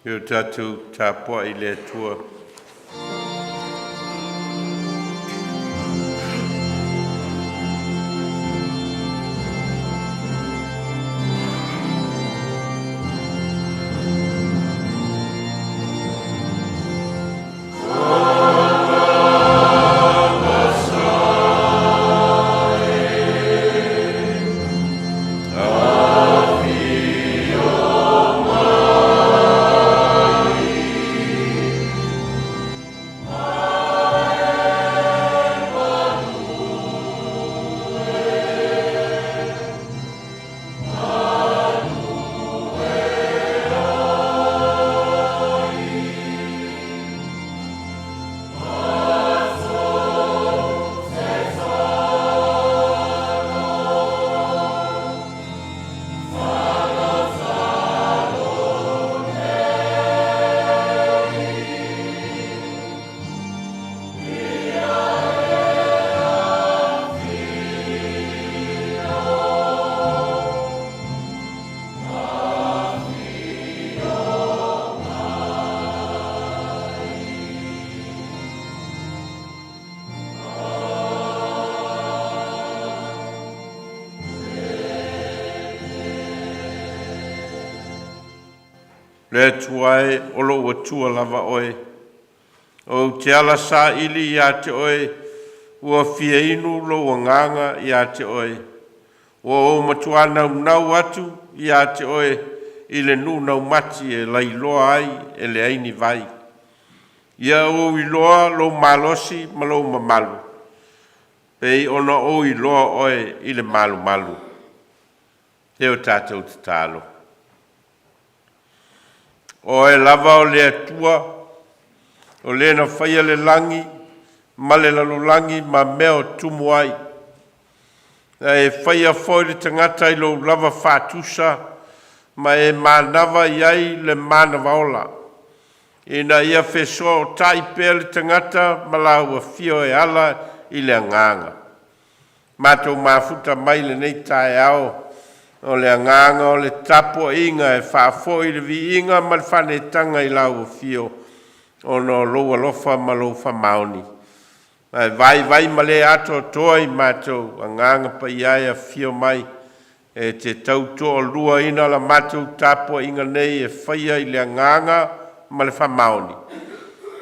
E o tatou tapuai i le Atua. Le Atua e, o lou Atua lava Oe, ou te ala saili ia te Oe, ua fia inu lou agaga ia te Oe, ua ou matuā naunau atu ia te Oe i le nuu naumati e lailoa ai e leai ni vai. Ia ou iloa lou malosi ma lou mamalu, pei ona ou iloa Oe i le malumalu. Se o tatou tatalo. O Oe lava o le Atua, o Le na faia le lagi ma le lalolagi ma mea o tumu ai, na e faia foi le tagata i lou lava faatusa ma e manava i ai le manava ola, ina ia fesootai pea le tagata ma laua afio e ala i le agaga. Matou mafuta mai i lenei taeao o le agaga o le tapuaiga e faafoi le viiga ma le faanetaga i lau afio, ona o lou alofa ma lou faamaoni, ae vaivai ma le atoatoa i matou. Agaga Paia e, afio mai e te tautoaluaina la matou tapuaiga nei e faia i le agaga ma le faamaoni,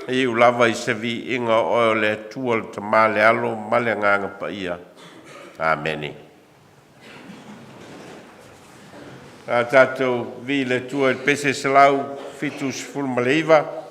e iu lava i se viiga o Oe o le Atua, le Tama, le Alo ma le Agaga Paia. Amene. A tatou vii i le Atua i le pese 179.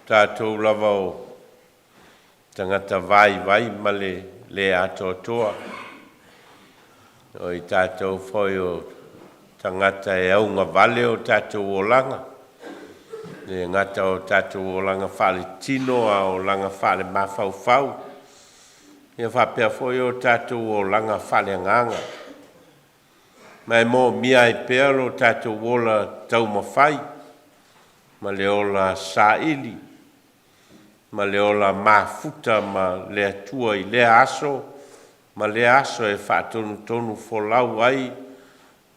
tatou lava o tagata vaivai ma le lē atoatoa, o i tatou foi o tagata e augavale o tatou olaga, e le gata o tatou olaga faaletino a o olaga faalemafaufau, ia faapea foi o tatou olaga faaleagaga. Ma e moomia ai pea lo tatou ola taumafai ma le ola saili ma le ola mafuta ma le Atua i lea aso ma lea aso e faatonutonufolau ai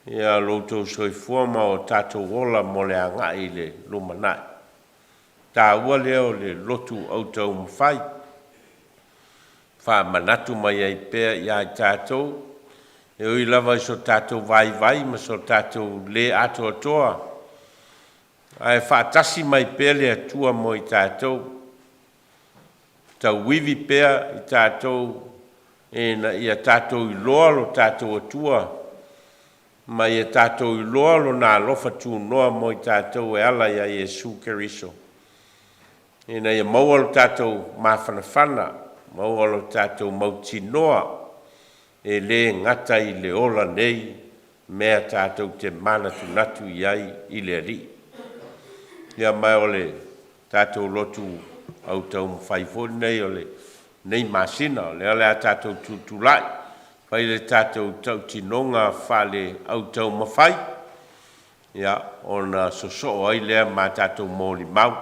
lo outou soifua ma o tatou ola mo le agai i le lumanai. E taua lea o le lotu autaumafai, faamanatu mai ai pea ia i tatou, e ui lava i so tatou vaivai ma so tatou lē atoatoa, ae faatasi mai pea le Atua mo i tatou, tauivi pea i tatou ina ia tatou iloa lo tatou Atua ma ia tatou iloa Lona alofa tunoa mo i tatou e ala ia Iesu Keriso, ina ia maua lo tatou mafanafana, maua lo tatou mautinoa e lē gata i le ola nei mea tatou te manatunatu i ai i le Alii. Ia ma o le tatou lotu autaumafai foi lenei o lenei masina, o lea o le a tatou tutulai fai le tatou tautinoga faale autaumafai, ia ona sosoo ai lea ma tatou molimau.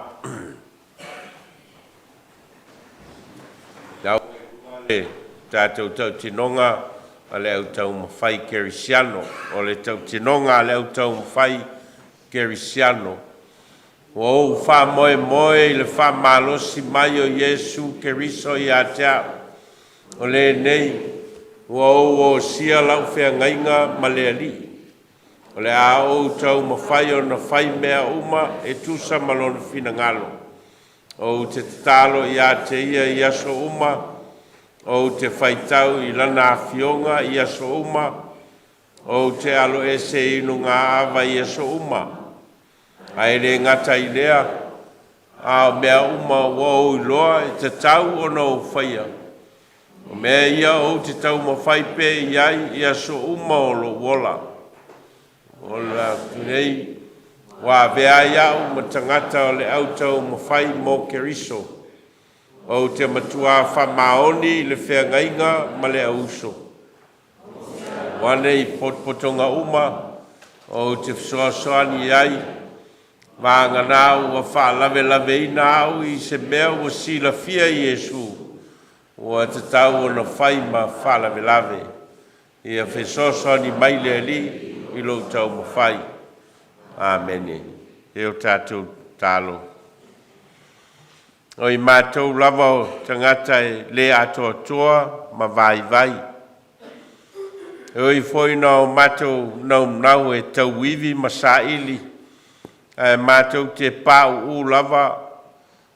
Le tatou tautinoga a le autaumafai kerisiano. O le tautinoga a le autaumafai kerisiano: Ua ou faamoemoe i le faamalosi mai o Iesu Keriso ia te a'u. O lenei ua ou osia lau feagaiga ma le Alii, o le a ou taumafai ona fai mea uma e tusa ma lona finagalo. Ou te tatalo ia te ia i aso uma, ou te faitau i lana afioga i aso uma, ou te aloese i inugāava i aso uma. Ae le gata i lea, a o mea uma ua ou iloa e tatau ona ou faia, o mea ia ou te taumafai pea i ai i aso uma o lou ola. O lenei ua avea ai a'u ma tagata o le autaumafai mo Keriso. Ou te matuā faamaoni i le feagaiga ma le auuso. Ua nei potopotoga uma ou te fesoasoani ai, vagana ua faalavelaveina a'u i se mea ua silafia e Iesu ua tatau ona fai ma faalavelave. Ia fesoasoani mai le Alii i lou taumafai. Amene. E o tatou talo. O i matou lava o tagata e lē atoatoa ma vaivai, e ui foi na o matou naunau e tauivi ma saili, ae matou te pauu lava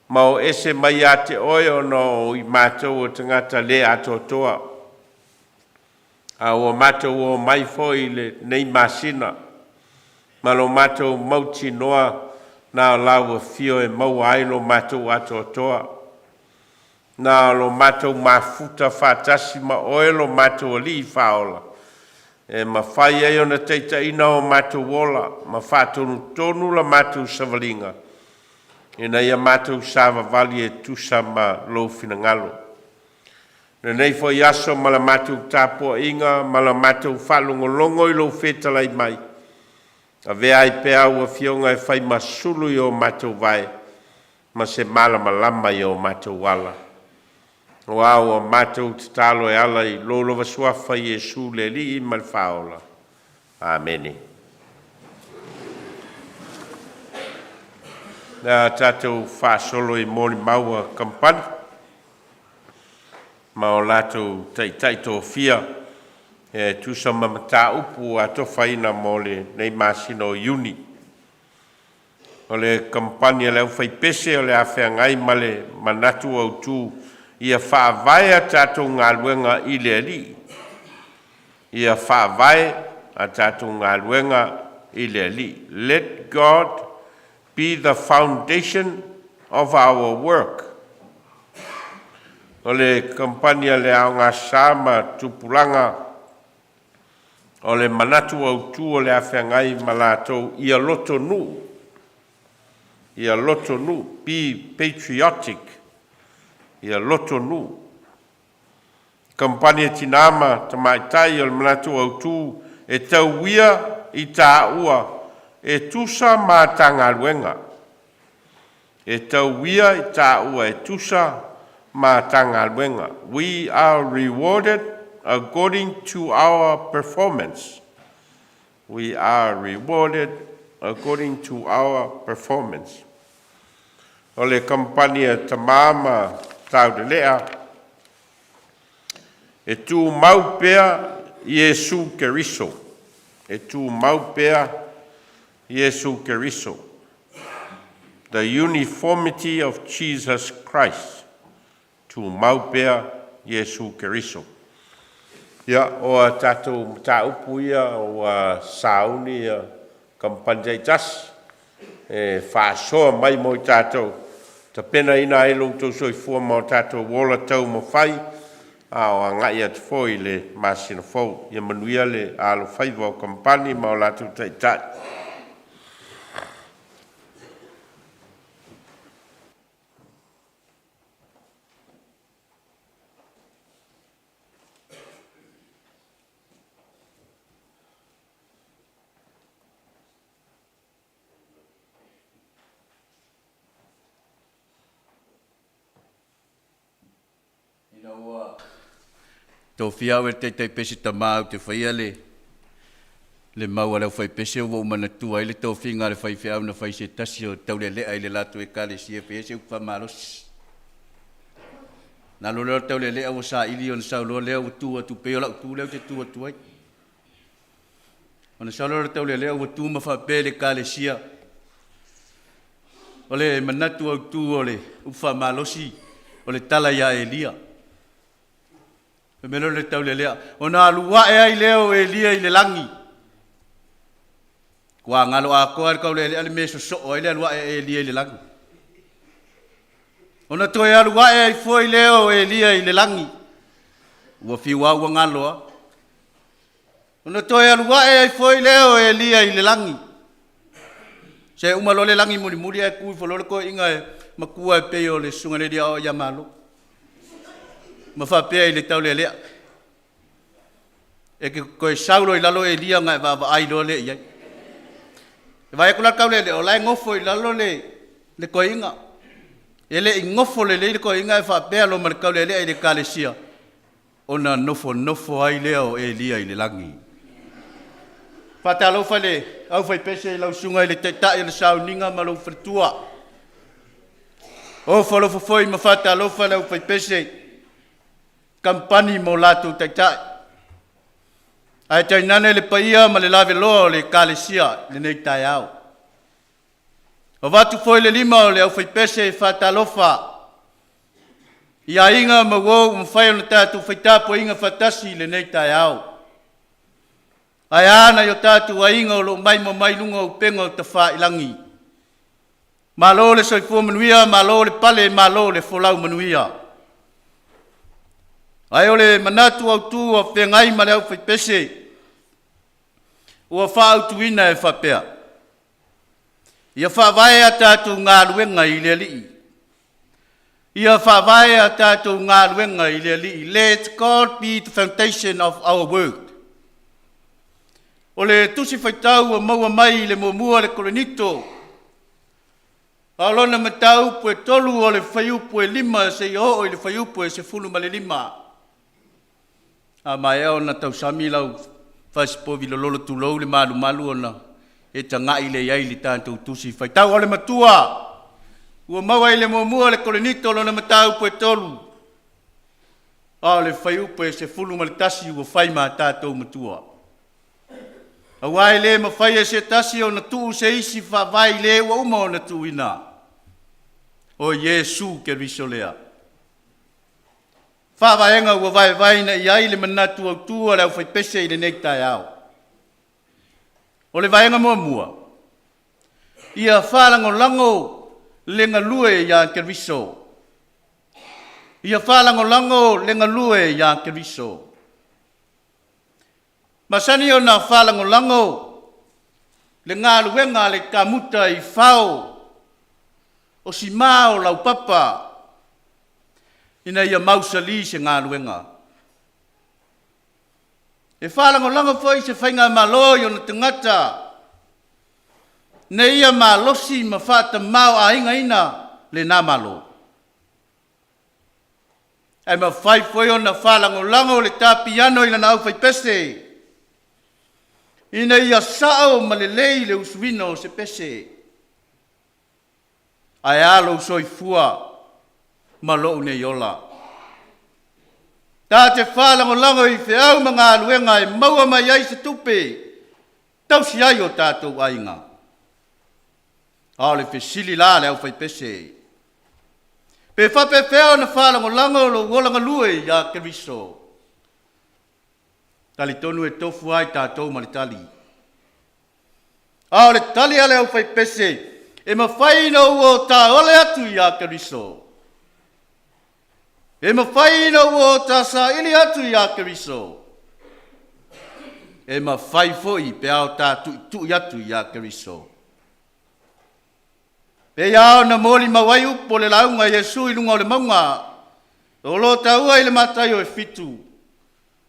ma o ese mai ia te Oe ona o i matou o tagata lē atoatoa. A ua matou o mai foi i lenei masina ma lo matou mautinoa na o lau afio e maua ai lo matou atoatoa, na o lo matou mafuta faatasi ma Oe lo matou Alii Faaola, e mafai ai ona taitaiina o matou ola ma faatonutonu la matou savaliga ina ia matou savavali e tusa ma lou finagalo. Lenei foi aso ma la matou tapuaiga ma la matou faalogologo i lou fetalai mai, avea ai pea au afioga e fai ma sulu i o matou vae ma se malamalama i o matou ala. Aua ua matou tatalo e ala i lou lava suafa Iesu le Alii ma le Faaola. Amene. Le a tatou faasolo i molimau a kamupani ma o latou taitai tofia e tusa ma mataupu ua atofaina mo lenei masina o Iuni. O le kamupani a le Aufaipese o le a feagai ma le manatu autu ia faavae a tatou galuega i le Alii. Ia faavae a tatou galuega i le Alii. Let God be the foundation of our work. O le kamupani a le Aogasa ma Tupulaga, o le manatu autu o le a feagai ma latou ia lotonuu, ia lotonuu, be patriotic, ia lotonuu. Kamupani a Tina ma Tamaitai o le manatu autu e tauia i taua e tusa ma ta galuega. E tauia i taua e tusa ma ta galuega. We are rewarded according to our performance. We are rewarded according to our performance. O le kamupani a Tamā ma Taulelea e tumau pea Iesu Keriso. E tumau pea Iesu Keriso. The uniformity of Jesus Christ. Tumau pea Iesu Keriso. Ia, o a tatou mataupu ia ua sauni ia kamupani taitasi e faasoa mai mo i tatou, tapenaina ai lo outou soifua ma o tatou ola taumafai a o agai atu foi i le masina fou. Ia manuia le alofaiva o kamupani ma o latou taitai. Ina ua tofia au e le Taitaipese Tama ou te faia le le mau a le aufaipese ua ou manatua ai le tofiga a le faifeau na fai se tasi o Taulelea i le latou Ekalesia e fai ai se upu faamalosi. Na alu loa le Taulelea ua saili ona sau loa lea ua tu atu pei o lau tu lea ou te tu atu ai. Ona sau loa le Taulelea ua tu ma faapea i le Ekalesia, O le manatu autu o le upu faamalosi o le tala ia Elia. Fai mai loa le Taulelea, ona alu ae ai lea o Elia i le lagi. Ua galo atoa le Taulelea le mea e sosoo ai le alu ae a Elia i le lagi. Ona toe alu ae ai foi lea o Elia i le lagi. Ua fiu lava ua galo lava. Ona toe alu ae ai foi lea o Elia i le lagi. Se uma loa le lagi mulimuli ae tu ifo loa le toeaina e matua e pei o le susuga i le alii aoao ia Malo. Ma faapea i le taulealea, e te toe sau loa i lalo Elia ona e vaavaai loa lea i ai. E vaai atu la le taulealea o la e nofo i lalo le, le toeaina. E le i nofo lelei le toeaina ae faapea loa ma le taulealea i le ekalesia, ona nofonofo ai lea o Elia i le lagi. Faatalofa i le aufaipese i lau susuga i le Taitai o le Sauniga ma lou faletua. Ofo alofa foi ma faatalofa le aufaipese kamupani ma o latou taitai. Ae tainane le paia ma le laveloa o le Ekalesia i lenei taeao. Avatu foi le lima o le aufaipese e faatalofa i aiga ma uo ua mafai ona tatou fai tapuaiga faatasi i lenei taeao. Ae a nai o tatou aiga o lo o maimoa mai luga o upega o tafailagi. Malo le soifua manuia, malo le pale, malo le folau manuia. Ae o le manatu autu o feagai ma le aufaipese ua faautuina e faapea, Ia faavae a tatou galuega i le Alii. Ia faavae a tatou galuega i le Alii. Let God be the foundation of our work. O le tusi faitau ua maua mai i le muamua le Korinito, a o lona mataupu e 3 o le fuaiupu e 5 seia oo i le fuaiupu e 15. A maea ona tausami lau fasipovi lololo tulou le malumalu ona e tagai lea i ai i le tatou tusi faitau. O le matua ua maua i le muamua le Korinito lona mataupu e 3, a o le fuaiupu e 11 ua fai ma tatou matua. Aua e le mafai e se tasi ona tuu se isi faavae i le ua uma ona tuuina, o Iesu Keriso lea. Faavaega ua vaevaeina i ai le manatu autu a le aufaipese i lenei taeao. O le vaega muamua, ia faalagolago Le galue iā Keriso. Ia faalagolago le galue iā Keriso. Masani ona faalagolago le galuega a le kamuta i fao o simā o laupapa ina ia mausali se galuega. E faalagolago foi se faigamalo i ona tagata ina ia malosi ma faatamaoaigaina lena Malo. Ae mafai foi ona faalagolago le tapiano i lana aufaipese ina ia sao ma lelei le usuina o se pese. Ae a lou soifua ma lou nei ola? Ta te faalagolago i feau ma galuega e maua mai ai se tupe tausi ai o tatou aiga. A o le fesili la a le aufaipese, pe faapefea ona faalagolago lou ola galue iā Keriso? Talitonu e tofu lava i tatou ma le tali. A o le tali a le aufaipese, e mafai ina ua ota ole atu iā Keriso. E mafai ina ua ota saili atu iā Keriso. E mafai foi pe a ota tuitui atu iā Keriso. Pei lava ona molimau ai upu o le lauga a Iesu i luga o le mauga, o lo o taua i le Mataio e fitu,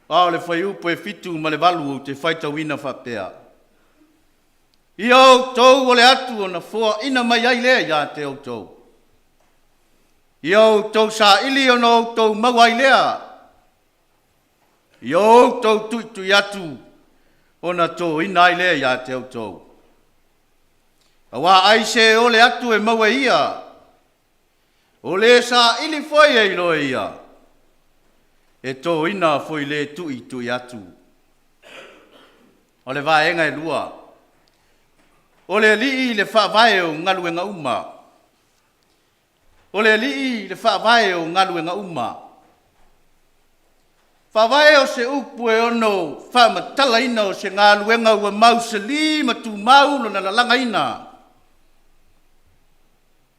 a o le fuaiupu e 78 ou te faitauina faapea, Ia outou ole atu ona foaina mai ai lea ia te outou. Ia outou saili ona outou maua ai lea. Ia outou tuitui atu ona toina ai lea ia te outou. Auā ai se e ole atu e maua e ia, o le saili foi e iloa e ia, e toina foi le tuitui atu. O le vaega e lua, o le Alii le faavae o galuega uma. O le Alii le faavae o galuega uma. Faavae o se upu e ono faamatalaina o se galuega ua mausali ma tumau lona lalagaina,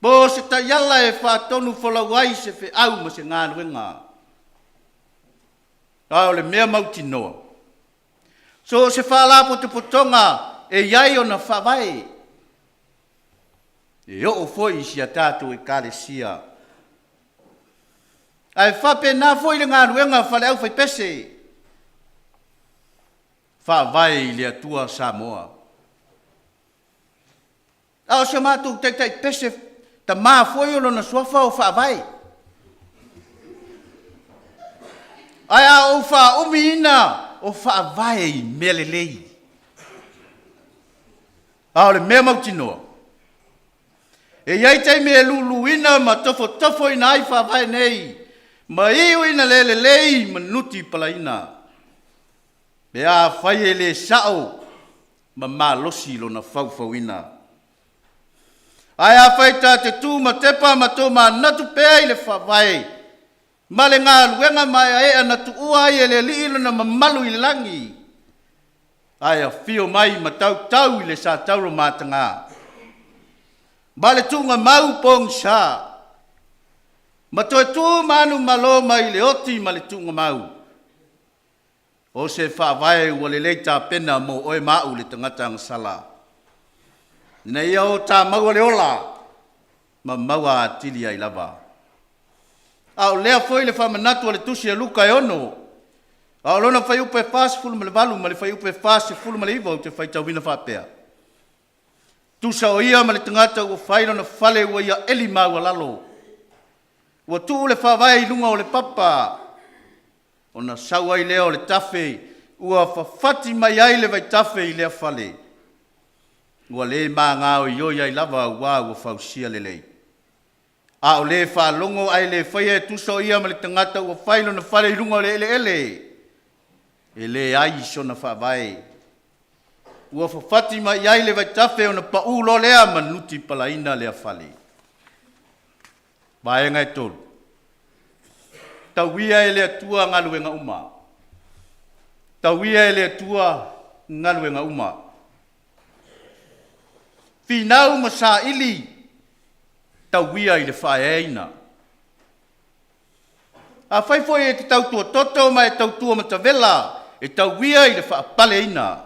po o se taiala e faatonufolau ai se feau ma se galuega. A o le mea mautinoa, so o se faalapotopotoga e i ai ona faavae, e oo foi i si a tatou Ekalesia. Ae faapena foi le galuega faale-aufaipese, faavae i le Atua Samoa. A o si a matou taitaipese tama foi o lona suafa o Faavae. Ae a ou faaumiina o Faavae i mea lelei. A o le mea mautinoa, e i ai taimi e luluina ma tofotofoina ai Faavae nei ma iu ina le lelei ma nutipalaina, pe afai e le sao ma malosi lona faufauina. Ae afai ta te tu ma tepa ma tomanatu pea i le Faavae ma le galuega maeaea na tuua ai e le Alii lona mamalu i le lagi, ae afio mai ma tautau i le satauro mataga, ma le tuugamau pogisa, ma toe tu manumalo mai le oti ma le tuugamau, o se faavae ua lelei tapena mo oe ma au le tagata agasala, ina ia o ta maua le ola ma maua atili ai lava. A o lea foi le faamanatu a le Tusi a Luka e 6, a o lona fuaiupu e 48 ma le fuaiupu e 49 ou te faitauina faapea, Tusa o ia ma le tagata ua fai lona fale ua ia eli maualalo, ua tuu le faavae i luga o le papa, ona sau ai lea o le tafe ua fafati mai ai le vaitafe i lea fale, ua le magaoioi ai lava auā ua fausia lelei. A o le faalogo ae le faia e tusa o ia ma le tagata ua fai lona fale i luga o le eleele, e leai sona faavae. Ua fafati mai i ai le vaitafe ona paū loa lea ma nutipalaina lea fale. Vaega e tolu. Tauia e le Atua galuega uma. Tauia e le Atua galuega uma. Finau ma saili. tauia i le faaeaina. Afai foi e te tautua toto ma e tautua matavela, e tauia i le faapaleina.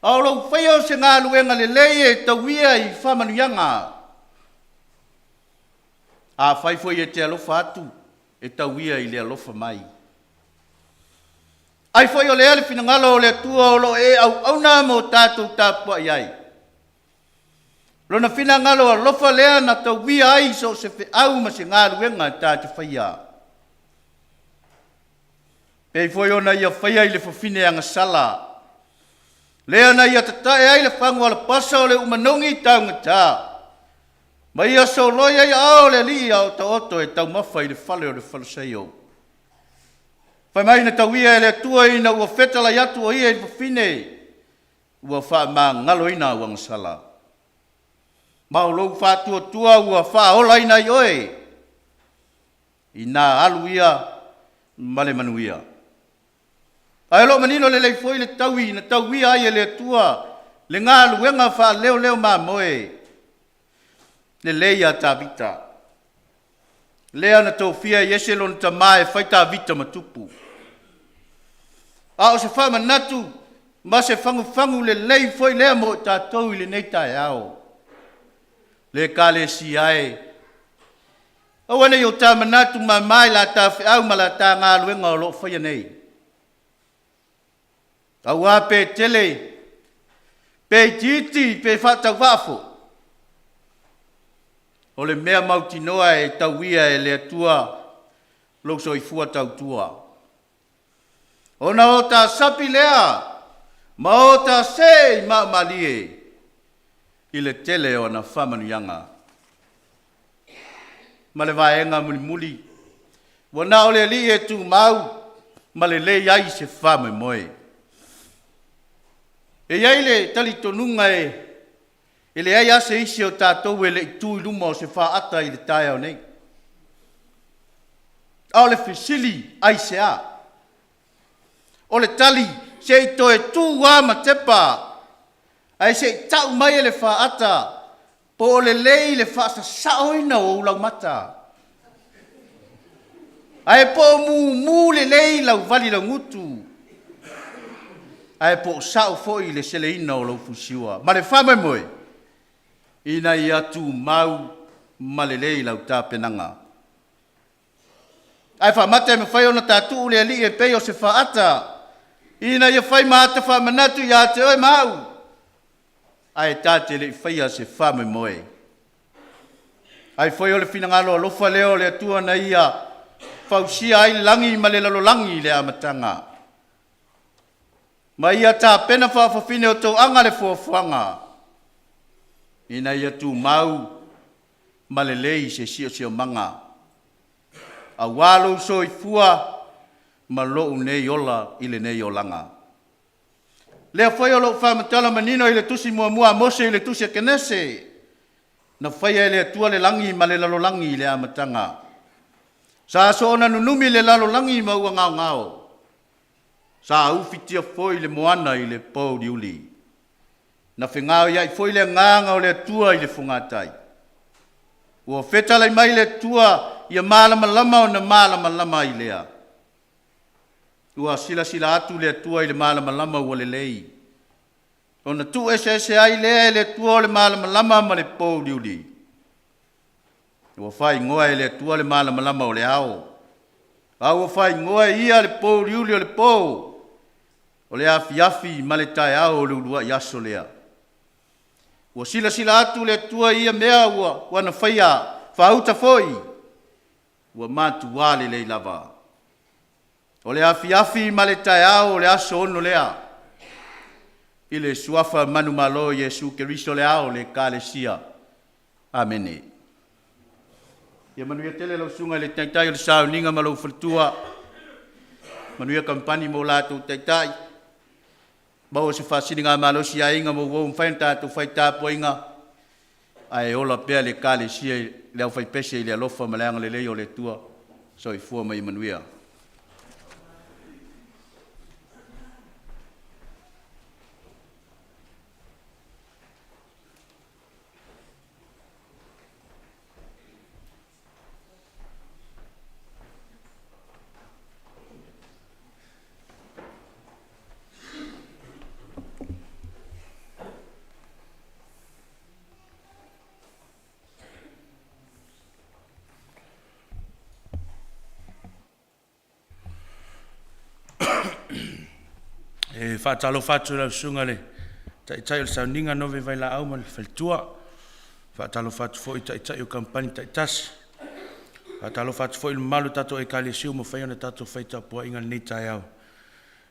A o lou faia o se galuega lelei e tauia i faamanuiaga. Afai foi e te alofa atu, e tauia i le alofa mai. Ai foi o lea le finagalo o le Atua o lo o e auauna ma o tatou tapuai ai. Lona finagalo alofa lea na tauia ai so o se feau ma se galuega ta te faia. Pei foi ona ia faia i le fafine agasala, lea na ia tatae ai le fagu alapasa o le umanogi taugata, ma ia soloi ai aao o le alii a o taoto e taumafa i le fale o le falesaio. Fai mai na tauia e le Atua ina ua fetalai atu o ia i le fafine, ua faamagaloina au agasala. Ma o lou faatuatua ua faaolaina ai oe, ina alu ia ma le manuia. Ae o lo o manino lelei foi le taui na tauia ai e le Atua le galuega faaleoleo mamoe lelei a Tavita, lea na tofia e Iese lona tama e fai Tavita ma tupu. A o se faamanatu ma se fagufagu lelei foi lea mo i tatou i lenei taeao. Le Ekalesia e, aua ne i o ta manatu mama i la ta feau ma la ta galuega o lo o faia nei. Aua pe tele, pe itiiti, pe faatauvaa foi, o le mea mautinoa e tauia e le Atua lou soifua tautua. Ona o ta sapi lea ma o ta see i maamalie i le tele o ana faamanuiaga. Ma le vaega mulimuli, ua na o le Alii e tumau ma lelei ai se faamoemoe. E i ai le talitonuga e leai lava se isi o tatou e le i tu i luma o se faata i le taeao nei. A o le fesili, aisea? O le tali, se i toe tu lava ma tepa, ae se i tau mai e le faata po o lelei le faasasaoina o ou laumata, ae po o mumu lelei lau valilaugutu, ae po o sao foi le seleina o lou fusiua ma le faamoemoe ina ia tumau ma lelei lau tapenaga. Ae faamata e mafai ona ta tuu le Alii e pei o se faata ina ia fai ma ata faamanatu ia te oe ma au, ae ta te le i faia se faamoemoe. Ai foi o le finagalo alofa lea o le Atua na ia fausia ai le lagi ma le lalolagi i le amataga, ma ia tapena faafafine o toaga le fuafuaga, ina ia tumau ma lelei se siosiomaga, aua lou soifua ma lou nei ola i lenei olaga. Lea foi o loo faamatala manino i le tusi muamua a Mose i le tusi a Kenese, na faia e le Atua le lagi ma le lalolagi i le amataga. Sa soona nunumi le lalolagi ma ua gaogao, sa ufitia foi le moana i le pouliuli. Na fegaoiai foi le agaga o le Atua i le fogatai. Ua fetalai mai le Atua ia malamalama ona malamalama ai lea. Ua silasila atu le Atua i le malamalama ua lelei, ona tuueseese ai lea e le Atua o le malamalama ma le pouliuli. Ua faaigoa e le Atua le malamalama o le ao, a ua faaigoa e ia le pouliuli o le po, o le afiafi ma le taeao o le uluai aso lea. Ua silasila atu le Atua i ia mea ua na faia, faauta foi, ua matua lelei lava. O le afiafi ma le taeao o le aso 6 lea, i le suafa manumalo Iesu Keriso le Ao o le Ekalesia. Amene. Ia manuia tele lau susuga i le Taitai o le Sauniga ma lou faletua, manuia kamupani ma o latou taitai, maua se faasiligamalosi i aiga ma uo ua mafai ona tatou fai tapuaiga, ae ola pea le Ekalesia i le aufaipese i le alofa ma le agalelei o le Atua. Soifua ma ia manuia. E faatalofa atu i lau Susuga i le Taitai o le Sauniga Nove Vailaau ma le Faletua. Faatalofa atu foi i Taitai o Kamupani taitasi. Faatalofa atu foi i le mamalu o tatou Ekalesia ua mafai ona tatou fai tapuaiga i lenei taeao.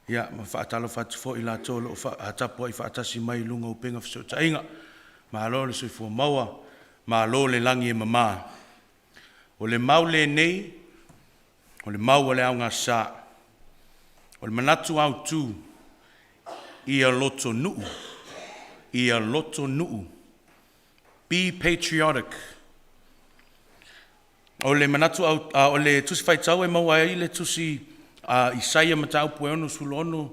Ia, ma faatalofa atu foi i latou o lo o tapuai faatasi mai i luga o upega fesootaiga. Malo le soifua maua, malo le lagi e mama. O le mau lenei, o le mau a le augasa. O le manatu autu, ia lotonuu, ia lotonuu. Be patriotic. O le manatu au, o le tusi faitau e maua ai le tusi a Isaia mataupu e 66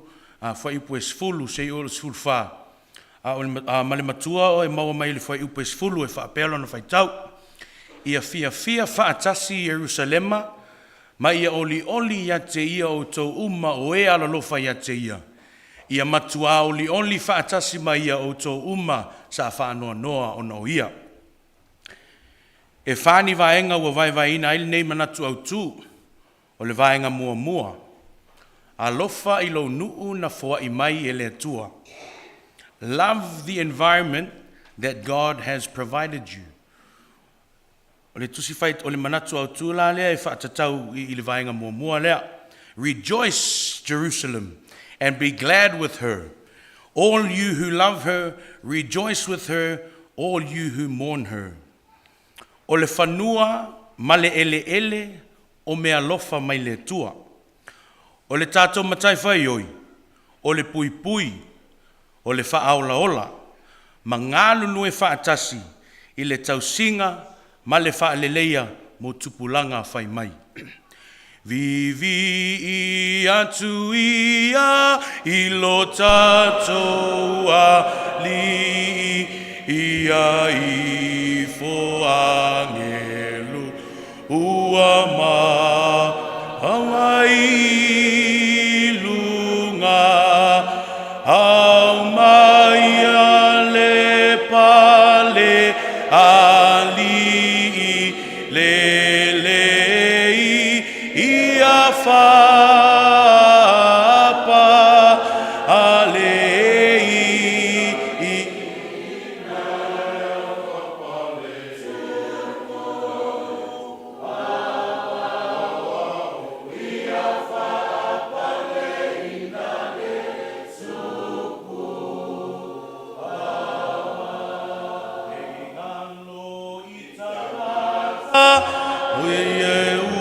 fuaiupu e 10 seia oo i le 14. A o le, ma le matua o e maua mai le fuaiupu e 10 e faapea lona faitau. Ia fiafia faatasi Ierusalema, ma ia olioli ia te ia outou uma o e alolofa ia te ia. Ia matuā olioli faatasi ma ia outou uma sa faanoanoa ona o ia. E fa ni vaega ua vaevaeina ai lenei manatu autu. O le vaega muamua, alofa i lou nuu na foai mai e le Atua. Love the environment that God has provided you. O le tusi fai, o le manatu autu la lea e faatatau i le vaega muamua lea. Rejoice, Jerusalem, and be glad with her. All you who love her, rejoice with her, all you who mourn her. O le fanua ma le eleele o meaalofa mai le Atua. O le tatou matafaioi, o le puipui, o le faaolaola, ma galulue faatasi i le tausiga ma le faaleleia mo tupulaga fai mai. Vivi'i atu ia i lo tatou Alii, ia ifo agelu ua maua i luga, aumaia le pale alii lelei, ia faapalei.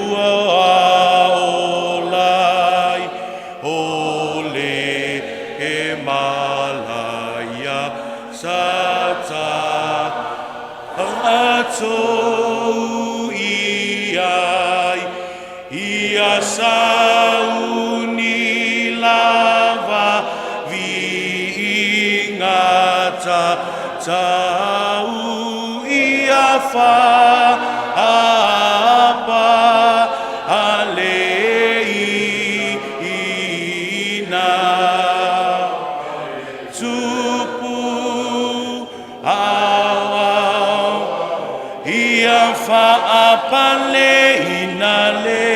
Ua olai o le e malaia sa tatou i ai ia sauni lava viiga tatau ia faapaleina. Tupu ao ia faapaleina le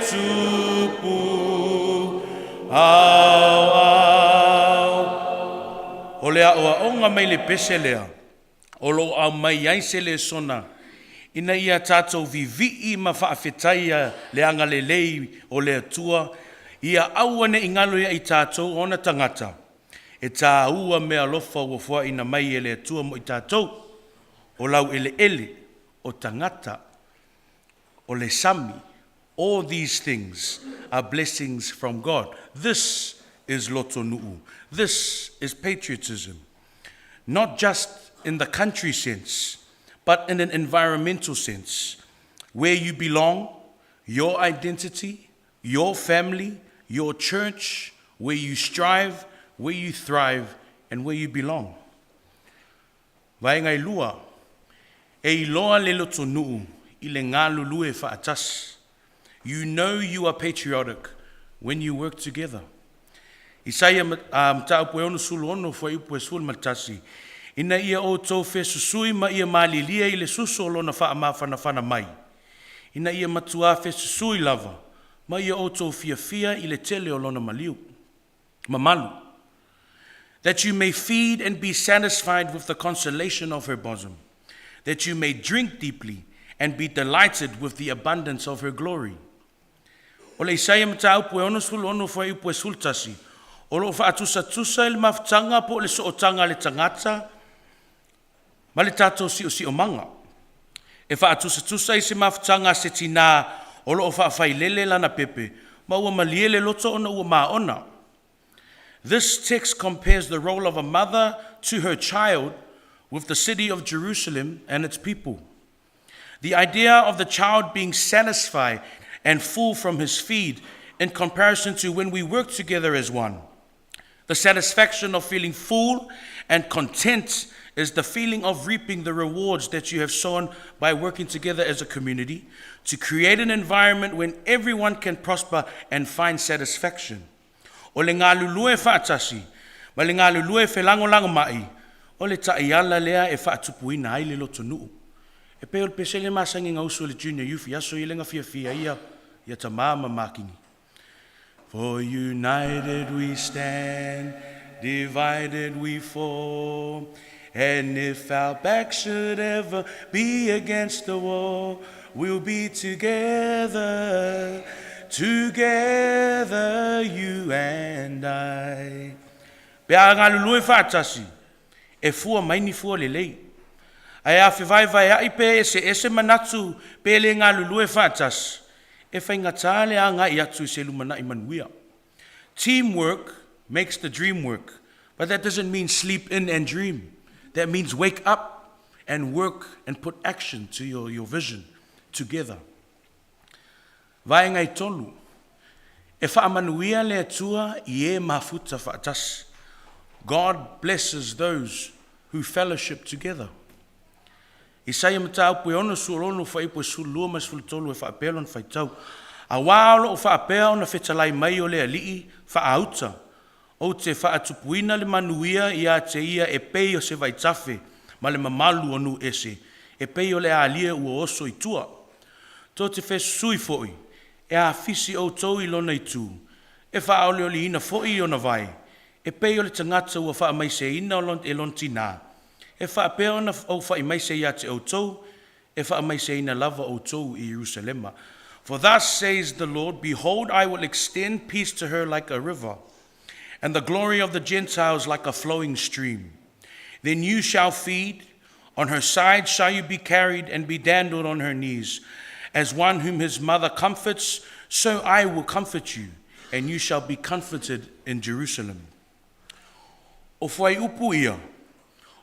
tupu ao ao. O le aoaoga mai le pese lea, o lo o aumai ai se lesona ina ia tatou vivi'i ma faafetaia le agalelei o le Atua, ia aua ne i galo ia i tatou ona tagata, e tāua meaalofa ua foaina mai e le Atua mo i tatou, o laueleele, o tagata, o le sami. All these things are blessings from God. This is lotonu'u. This is patriotism. Not just in the country sense, but in an environmental sense. Where you belong, your identity, your family, your church, where you strive, where you thrive, and where you belong. Vaega e lua, e iloa le lotonuu i le galulue faatasi. You know you are patriotic when you work together. Isaia mataupu e 66 fuaiupu e 11, ina ia outou fesusui ma ia malilie i le susu o lona faamafanafana mai, ina ia matuā fesusui lava, ma ia outou fiafia i le tele o lona maliu. Mamalu. That you may feed and be satisfied with the consolation of her bosom, that you may drink deeply and be delighted with the abundance of her glory. O le Isaia mataupu e 66 fuaiupu e 11, o lo o faatusatusa i le mafutaga po o le sootaga a le tagata ma le tatou siosiomaga. E faatusatusa i se mafutaga a se tinā o lo o faafailele lana pepe ma ua malie le loto ona ua maona. This text compares the role of a mother to her child with the city of Jerusalem and its people. The idea of the child being satisfied and full from his feed in comparison to when we work together as one. The satisfaction of feeling full and content is the feeling of reaping the rewards that you have sown by working together as a community to create an environment when everyone can prosper and find satisfaction. O le galulue faatasi, ma le galulue felagolagomai, o le taiala lea e faatupuina ai le lotonuu. E pei o le pesele masani gausu e le Junior Youth i aso ia le fiafia ia, ia tamā ma makini. For united we stand, divided we fall. And if our back should ever be against the wall, we'll be together, together, you and I. Pe a galulue faatasi, e fua mai ni fua lelei. Ae a fevaevaea'i pe eseese manatu pe le galulue faatasi, e faigata le aga'i atu i se lumana'i manuia. Teamwork makes the dream work, but that doesn't mean sleep in and dream. That means wake up and work and put action to your vision together. Vaega e tolu, e faamanuia le Atua i e mafuta faatasi. God blesses those who fellowship together. Isaia mataupu e 66 fuaiupu e 12 ma 13 e faapea lona faitau. Auā o loo faapea ona fetalai mai o le Alii faaauta, ou te faatupuina le manuia ia te ia e pei o se vaitafe ma le mamalu o nuu ese, e pei o le alia ua oso i tua. Tou te fesusui foi, e afisi outou i lona itu, e faaolioliina foi i ona vae, e pei o le tagata ua faamaiseina e lona tinā. E faapea ona ou faaimaise ia te outou, e faamaiseina lava outou i Ierusalema. For thus says the Lord, behold, I will extend peace to her like a river, and the glory of the Gentiles like a flowing stream. Then you shall feed, on her side shall you be carried and be dandled on her knees. As one whom his mother comforts, so I will comfort you, and you shall be comforted in Jerusalem. O fuaiupu ia,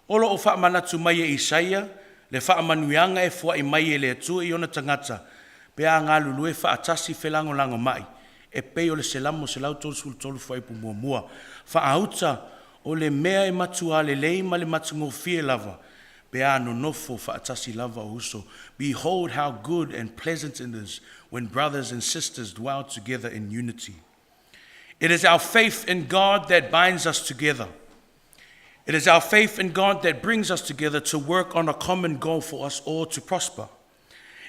o lo o faamanatu mai e Isaia, le faamanuiaga e fua'i mai e le Atua i ona tagata, pe a galulue faatasi felagolagomai, e pei o le Selamo 133 fuaiupu 1. Faaauta o le mea e matuā lelei ma le matagofie lava, pe a nonofo faatasi lava o uso. Behold how good and pleasant it is when brothers and sisters dwell together in unity. It is our faith in God that binds us together. It is our faith in God that brings us together to work on a common goal for us all to prosper.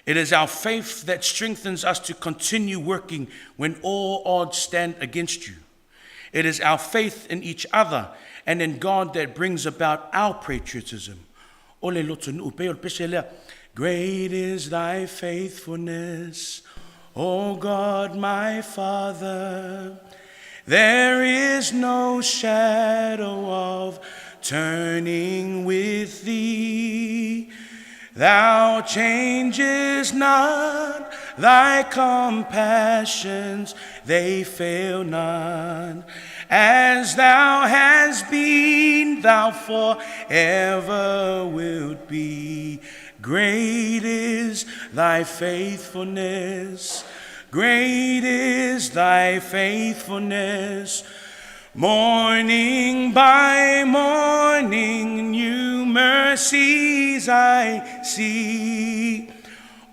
It is our faith that strengthens us to continue working when all odds stand against you. It is our faith in each other and in God that brings about our patriotism. O le lotonuu pei o le pese lea. Great is thy faithfulness, O God my Father. There is no shadow of turning with thee. Thou changest not, thy compassions, they fail not. As thou hast been, thou forever wilt be. Great is thy faithfulness. Great is thy faithfulness. Morning by morning, new mercies I see.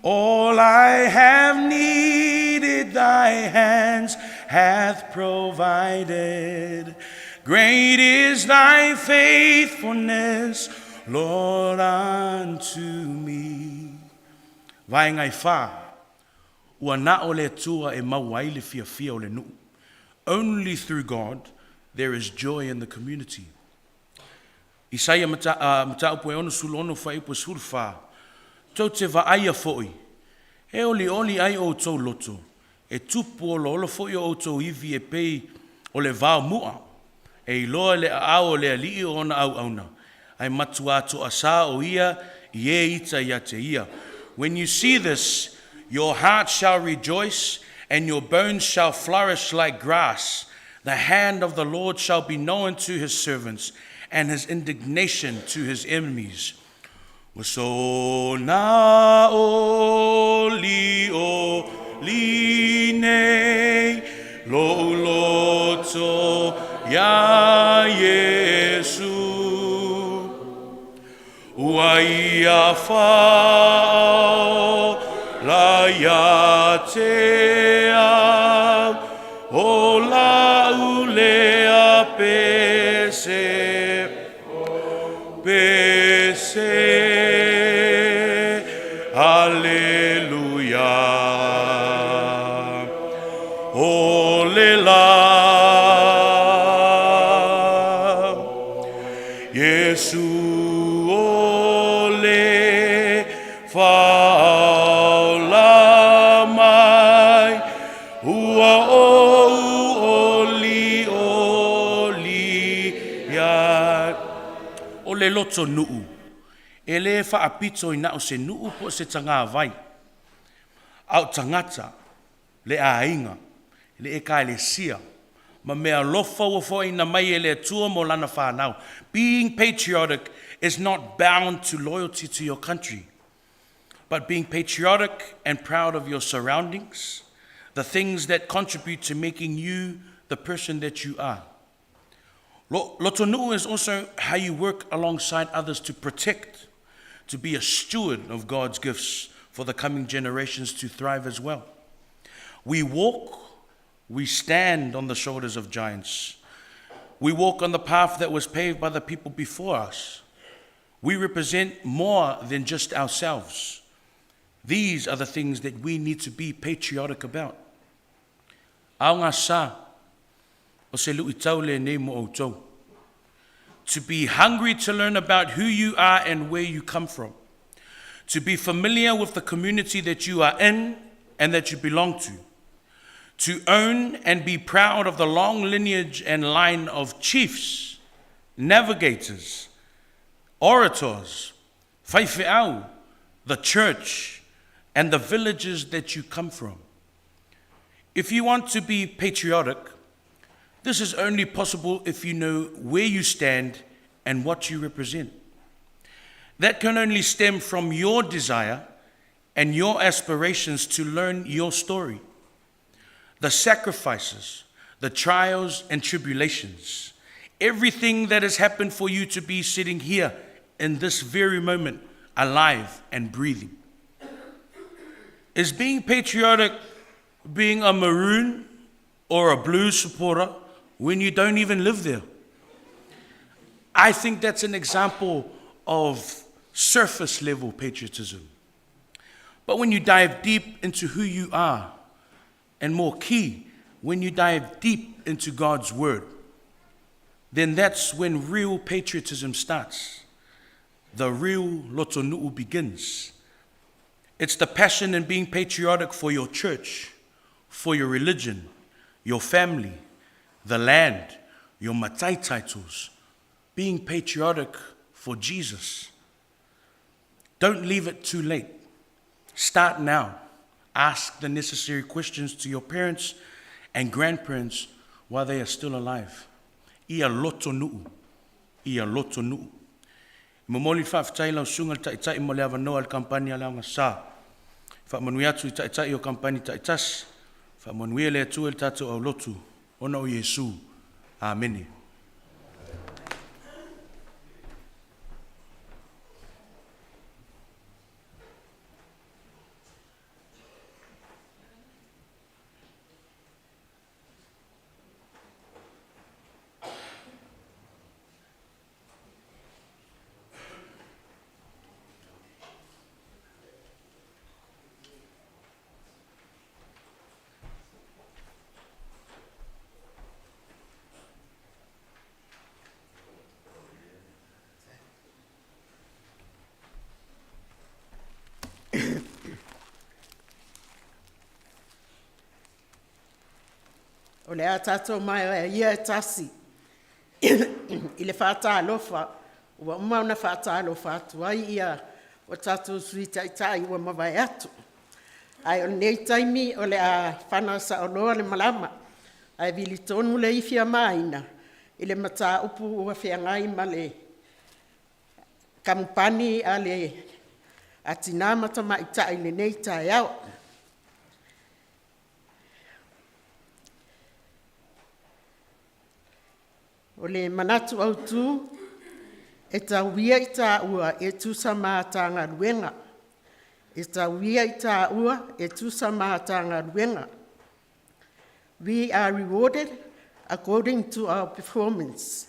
All I have needed, thy hands hath provided. Great is thy faithfulness, Lord, unto me. Vaega e fa, ua na o le Atua e maua ai le fiafia o le nuu. Only through God there is joy in the community. Isaia mataupu e 66 fuaiupu e 14, tou te vaaia foʻi, e olioli ai outou loto, e tupu oloholo foi o outou ivi e pei o le vao mu'a, e iloa le aao o le Alii o ona auauna, ae matuā toasā o ia i e ita ia te ia. When you see this, your heart shall rejoice and your bones shall flourish like grass. The hand of the Lord shall be known to his servants and his indignation to his enemies. Ua soona oli oli nei lo'u loto iā Iesu. Ua ia faaola ia te au, o la'u lea pese, pese. Aleluia. O le la. Iesu o le faaola mai, ua ou olioli ai. O le lotonuu, e lē faapito i na o se nuu po o se tagavai, a o tagata, le aiga, le ekalesia, ma meaalofa ua foaina mai e le Atua mo lana fanau. Being patriotic is not bound to loyalty to your country, but being patriotic and proud of your surroundings, the things that contribute to making you the person that you are. Lotonuu is also how you work alongside others to protect, to be a steward of God's gifts for the coming generations to thrive as well. We walk, we stand on the shoulders of giants. We walk on the path that was paved by the people before us. We represent more than just ourselves. These are the things that we need to be patriotic about. Aogasa, o se luʻitau lenei mo outou. To be hungry to learn about who you are and where you come from. To be familiar with the community that you are in and that you belong to. To own and be proud of the long lineage and line of chiefs, navigators, orators, faifeau, the church, and the villages that you come from. If you want to be patriotic, this is only possible if you know where you stand and what you represent. That can only stem from your desire and your aspirations to learn your story, the sacrifices, the trials and tribulations, everything that has happened for you to be sitting here in this very moment, alive and breathing. Is being patriotic being a maroon or a blue supporter when you don't even live there? I think that's an example of surface level patriotism. But when you dive deep into who you are, and more key, when you dive deep into God's word, then that's when real patriotism starts. The real lotonu'u begins. It's the passion in being patriotic for your church, for your religion, your family, the land, your matai titles, being patriotic for Jesus. Don't leave it too late. Start now. Ask the necessary questions to your parents and grandparents while they are still alive. Ia lotonu'u. Ia lotonu'u. E momoli le faafetai i lau Susuga i le Taitai mo le avanoa i le Kamupani a le Aogasa. E faamanuia atu i Taitai o Kamupani taitasi. Faamanuia le Atua i le tatou aulotu ona o Iesu. Amene. O le a tatou maeaea ia e tasi i le faatalofa ua uma ona faatalofa atu ai ia o tatou Sui Taitai ua mavae atu. Ae o lenei taimi o le a fana saoloa le malama ae vili tonu le ifi a Maina i le mataupu ua feagai ma le Kamupani a le Tina ma Tamaitai i lenei taeao. O le manatu autu e tau ia ina taua e tusa ma ata galuega, e tau ia i taua e tusa ma ata galuega. We are rewarded according to our performance.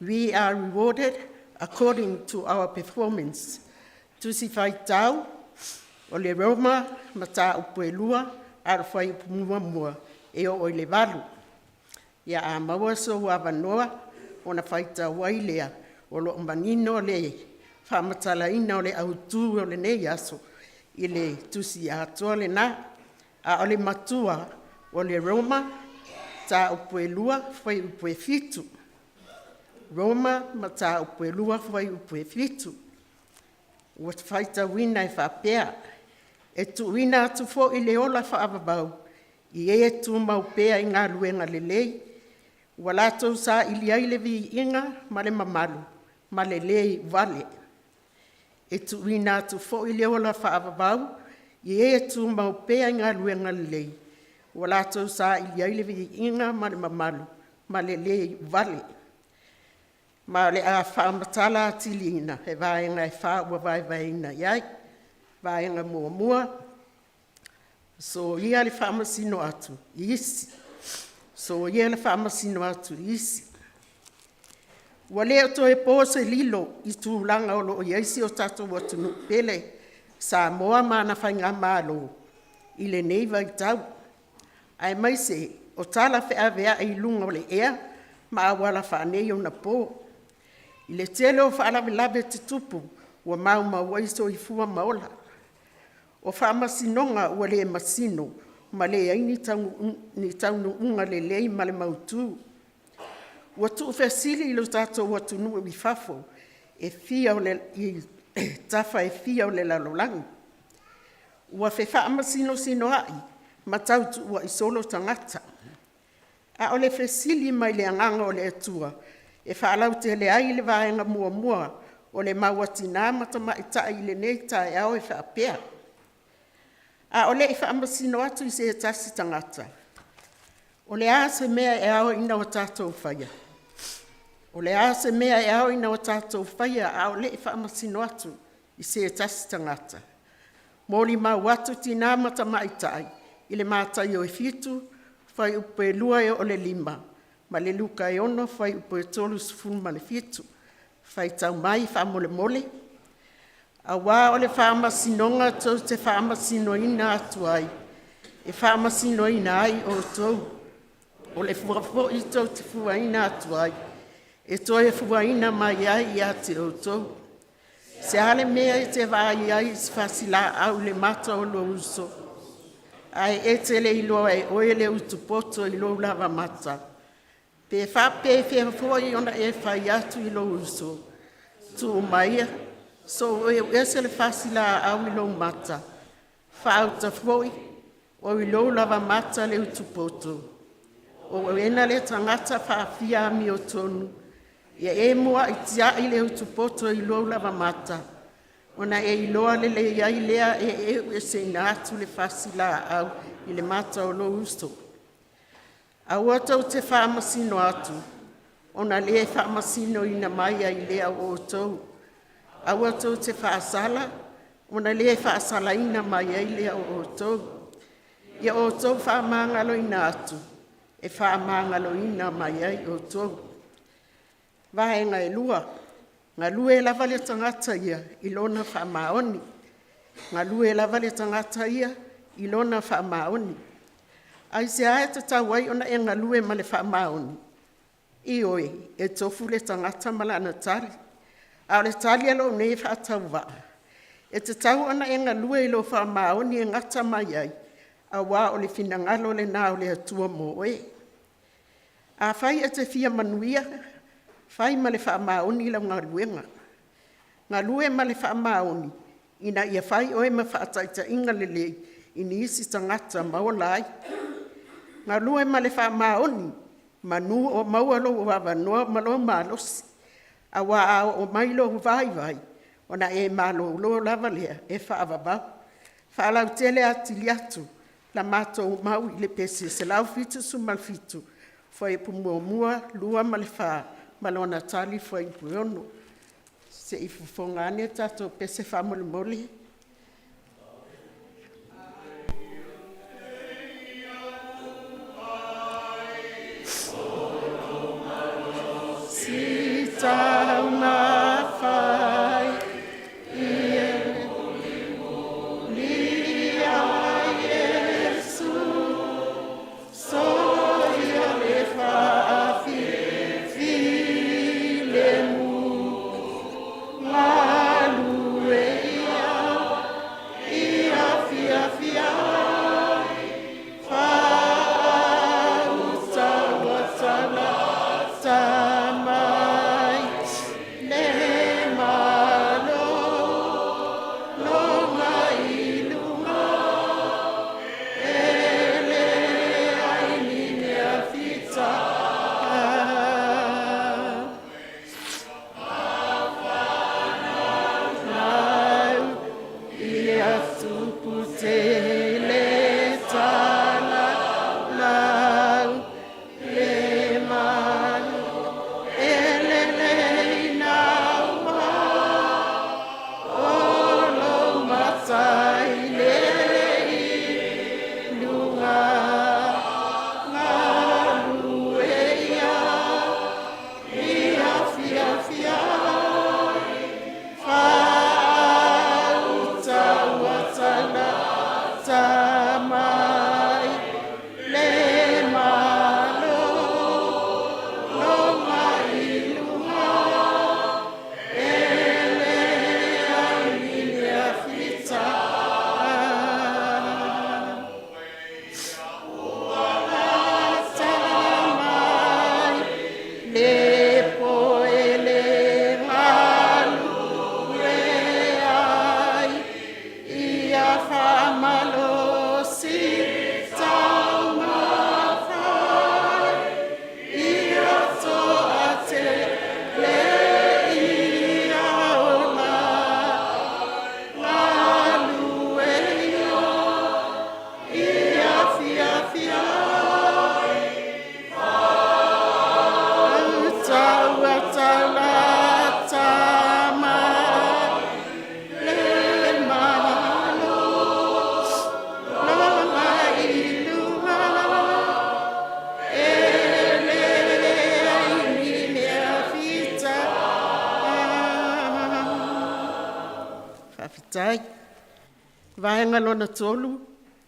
We are rewarded according to our performance. Tusi Faitau o le Roma Mataupu e 2 alo fuaiupu 1 e oo i le 8. Ia a maua sou avanoa ona faitau ai lea, o lo o manino le faamatalaina o le autu o lenei aso i le tusi atoa lena. A o le matua o le Roma Mataupu e 2 fuaiupu e 7. Roma Mataupu e 2 fuaiupu e 7. Ua faitauina e faapea: E tuuina atu foi le ola faavavau i e tumau pea i galuega lelei, ua latou saili ai le viiga ma le mamalu ma le le iuvale. E tuuina atu foi le ola faavavau i e tumau pea i galuega lelei, ua latou saili ai le viiga ma le mamalu ma le le iuvale. Ma o le a faamatala atiliina e vaega e fa ua vaevaeina i ai. Vaega 1, soia le faamasino atu i isi, soia le faamasino atu i isi. Ua le o toe po se lilo i tulaga o lo o i ai si o tatou atunuu pele Samoa ma ana faigamalo i lenei vaitau, aemaise o tala feaveai i luga o le ea ma auala faaneionapo i le tele o faalavelave tutupu ua maumau ai soifua ma ola. O faamasinoga ua le masino ma leai ni taunuuga lelei ma le mautu, ua tuufesili lo tatou atunuu i fafo e fia i tafa e fia o le lalolagi, ua fefaamasinosinoai ma tautuua'i solo tagata. A o le fesili mai le Agaga o le Atua e faalautele ai le vaega muamua o le mau a Tina ma Tamaitai i lenei taeao e faapea; A o le i faamasino atu i se tasi tagata, o le a se mea e ao ina o tatou faia? O le a se mea e ao ina o tatou faia a o le i faamasino atu i se tasi tagata? Molimau atu Tina ma Tamaitai i le Mataio e 7 fuaiupu e 2 e oo i le 5 ma le Luka e 6 fuaiupu e 37. Faitau mai faamolemole. Aua o le faamasinoga tou te faamasinoina atu ai, e faamasinoina ai outou. O le fua foi tou te fuaina atu ai, e toe fuaina mai ai ia te outou. Se a le mea e te vaai ai i se fasilaau i le mata o lou uso, ae e te le iloa e oe le utupoto i lou lavamata? Pe faapefea foi ona e fai atu i lou uso, ‘Tuu maia se i ou eu ese le fasilaau i lou mata,’ faauta foi o i lou lavamata le utupoto? O oena le tagata faafia amiotonu, ia e muai tiai le utupoto i lou lavamata, ona e iloa lelei ai lea e eueseina atu le fasilaau i le mata o lou uso. Aua tou te faamasino atu, ona le faamasinoina mai ai lea o outou. Aua tou te faasala, ona le faasalaina mai ai lea o outou. Ia outou faamagaloina atu, e faamagaloina mai ai outou. Vaega e 2, galue lava le tagata ia i lona faamaoni. Galue lava le tagata ia i lona faamaoni. Aisea e tatau ai ona e galue ma le faamaoni? Ioe, e tofu le tagata ma lana tali. A o le tali a lou nei faatauvaa, e tatau ona e galue i lou faamaoni e gata mai ai, aua o le finagalo lena o le Atua mo oe. Afai e te fia manuia, fai ma le faamaoni lau galuega. Galue ma le faamaoni ina ia fai oe ma faataitaiga lelei i nisi tagata ma ola ai. Galue ma le faamaoni, manu o maua lou avanoa ma lou malosi, aua a oo mai lou vaivai, ona e malolo lava lea e faavavau. Faalautele atili atu la matou mau i le pese 177 fuaiupu 1, 2 ma le 4 ma lona tali fuaiupu 6. Se i fofoga ane le tatou pese faamolemole. Taumafai ia Iesu, soia le faafilemu, galue ia, ia fiafia ai, faauta ua talata mai le malo loga i luga e leai ni mea fitaga. Ia tupu tele tala lau le malu e lelei naua o lo matai le i luga galue ia ia fiafia ai faauta ua talata mai le malo loga i luga e leai ni mea fitaga. Lata mai le po'e le galue ai, ia faamalosi taumafai, ia toatele ia ola, galue ia, ia fiafia ai, faauta ua talata mai le malo loga i luga e leai ni mea fitaga. Faafetai. Vaega lona tolu,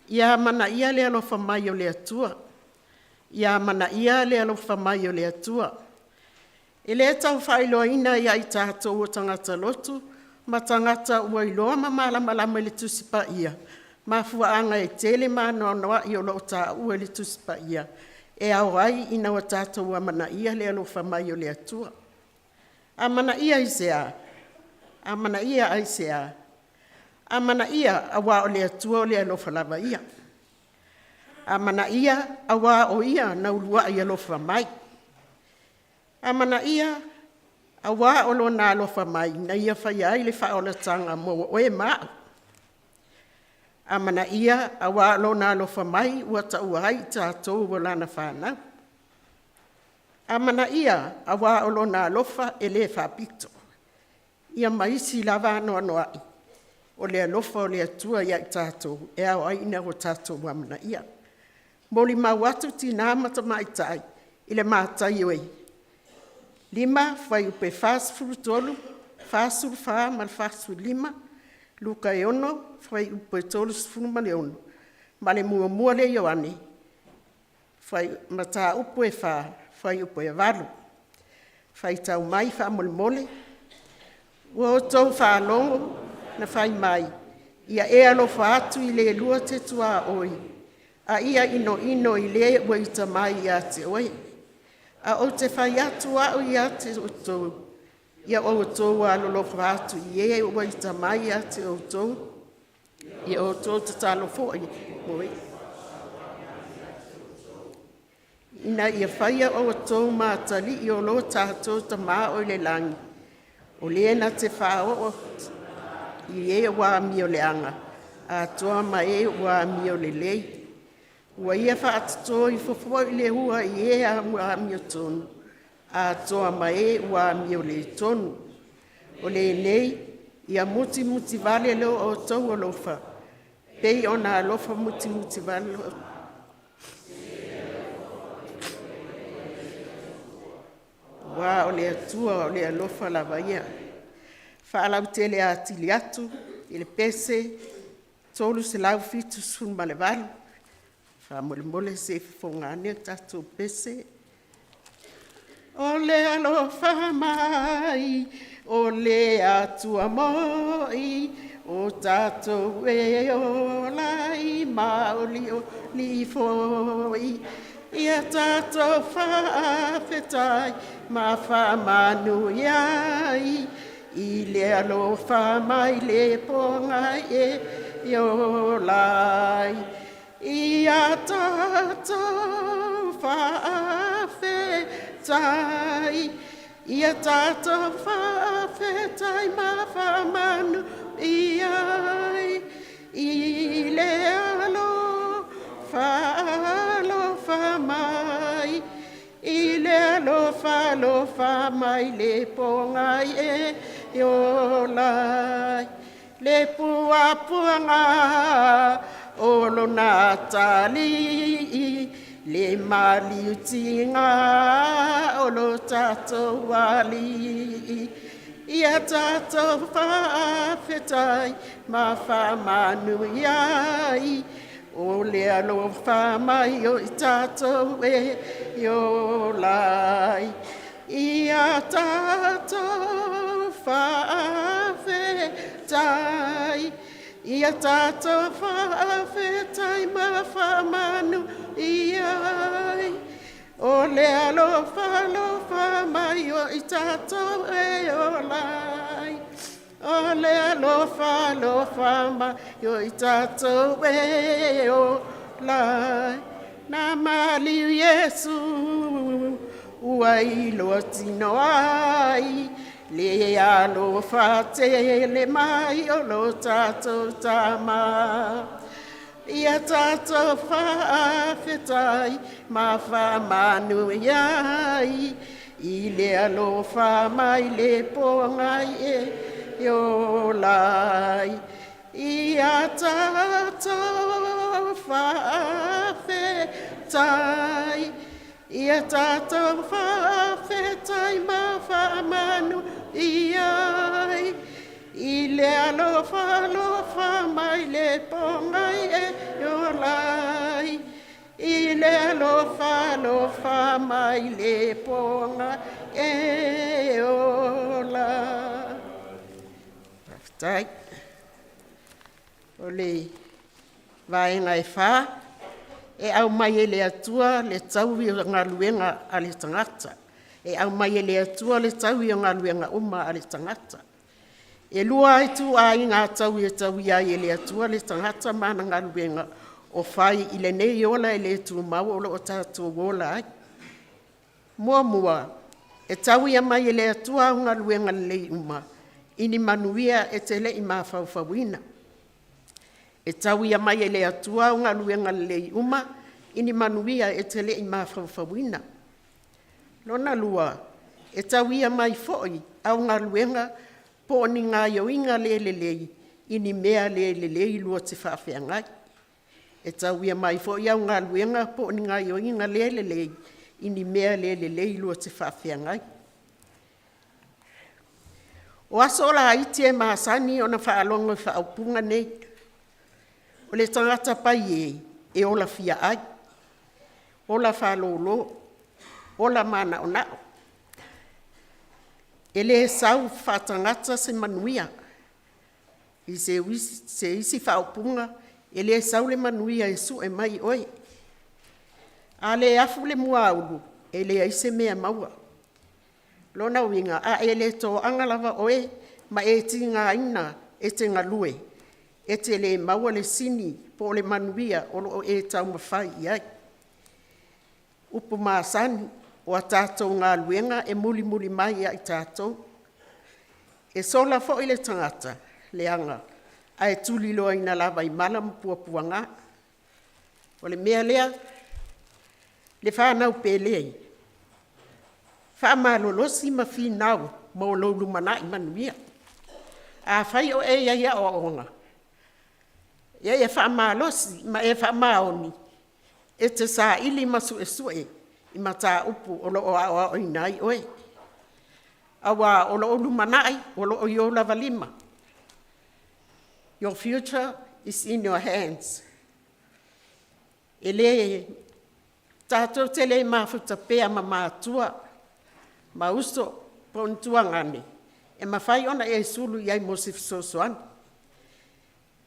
ia amanaia le alofa mai o le Atua. Ia amanaia le alofa mai o le Atua. E le tau faailoaina ia i tatou o tagata lotu ma tagata ua iloa ma malamalama i le Tusi Paia, mafuaaga e tele ma anoanoai o lo o taua i le Tusi Paia e ao ai ina ua tatou amanaia le alofa mai o le Atua. Amanaia i se a? Amanaia aisea? Amanaia aua o le Atua o le alofa lava ia. Amanaia aua o Ia na uluai alofa mai. Amanaia aua o Lona alofa mai na Ia faia ai le faaolataga mo oe ma a'u. Amanaia aua o Lona alofa mai ua taua ai i tatou o Lana fanau. Amanaia aua o Lona alofa e le faapito. Ia ma isi lava anoanoai o le alofa o le Atua ia i tatou e ao ai ona tatou amanaia. Molimau atu tina ma tamaitai i le Mataio 5 fuaiupe 43, 44 ma le 45, Luka e 6 fuaiupe 36 ma le muamua lea Ioane mataupu e 4 fuaiupu e 8. Faitau mai faamolemole. Ua outou faalogo na fai mai, ‘Ia e alofa atu i le lua te tuaoi, a ia inoino i le ua ita mai ia te oe.’ A ou te fai atu au ia te outou, ia outou alolofa atu i e ua ita mai ia te outou, ia outou tatalo foi mo e. Ina ia faia outou ma atalii o lo tatou Tama o i le lagi, o le na te faaoo i e ua amioleaga atoa ma e ua amiolelei. Ua ia faatoto ifo foi le ua i e ua amiotonu, atoa ma e ua amioletonu. O lenei, ia mutimutivale lo outou alofa, pei ona alofa mutimutivale lo aua o le Atua o le alofa lava ia. Faalautele atili atu i le pese 378, faamolemole se i fofoga ane le tatou pese. O le alofa mai o le Atua mo'i o tatou e ola ai ma olioli foi. Ia tatou faafetai ma faamanuia ai i le alofa mai le pogai e ola ai. Ia tatou faafetai, ia tatou faafetai ma faamanuia ai i le alofa, alofa mai, i le alofa, alofa mai le pogai e ola ai. Le puapuaga o lona atalii, le maliutiga o lo tatou Alii. Ia tatou faafetai ma faamanuia ai, o le alofa mai o i tatou e ola ai. Ia tatou faafetai, ia tatou faafetai ma faamanuia ai, o le alofa alofa mai o i tatou e ola ai. O le alofa alofa mai o i tatou e ola ai. Na maliu Iesu ua iloa tino ai le alofa tele mai o lo tatou Tama. Ia tatou faafetai ma faamanuia ai i le alofa mai le pogai e ola ai. Ia tatou faafetai, ia tatou faafetai ma faamanuia ai i le alofa alofa mai le pogai e ola ai. I le alofa alofa mai le pogai e ola. Faafetai. O le vaega e 4, e aumai e le Atua le taui o galuega a le tagata. E aumai e le Atua le taui o galuega uma a le tagata. E lua ituaiga taui e tauia ai e le Atua le tagata ma ana galuega o fai i lenei ola e le tumau o lo o tatou ola ai. Muamua, e tauia mai e le Atua au galuega lelei uma i ni manuia e te le i mafaufauina. E tauia mai e le Atua au galuega lelei uma i ni manuia e te le i mafaufauina. Lona lua, e tauia mai foi au galuega po o ni gaoioiga le lelei i ni mea le lelei lua te faafeagai. E tauia mai foi au galuega po o ni gaoioiga le lelei i ni mea le lelei lua te faafeagai. O aso laiti e masani ona faalogo i faaupuga nei, “O le tagata pai e, e ola fiaai, ola faalolo, ola manaonao.” E le sau faatagata se manuia. I se isi faaupuga, e le sau le manuia e sue mai oe. A le afu le muaulu, E leai se mea maua. Lona uiga, a e le toaga lava oe ma e tigaina e te galue, e te le maua le sini po o le manuia o lo o e taumafai i ai. Upu masani, o a tatou galuega e mulimuli mai ia i tatou. E sola foi le tagata leaga ae tuliloaina lava i mala ma puapuaga. O le mea lea le fanau pele, faamalolosi ma finau mo lou lumanai manuia. Afai o e i ai i aoaoga, ia e faamalosi ma e faamaoni e te saili ma suesue i mataupu o lo o aoaoina ai oe, aua o lou lumanai o lo o i ou lava lima. Your future is in your hands. E le tatou te le mafuta pea ma matua ma uso po o ni tuagane e mafai ona e sulu i ai mo se fesoasoani.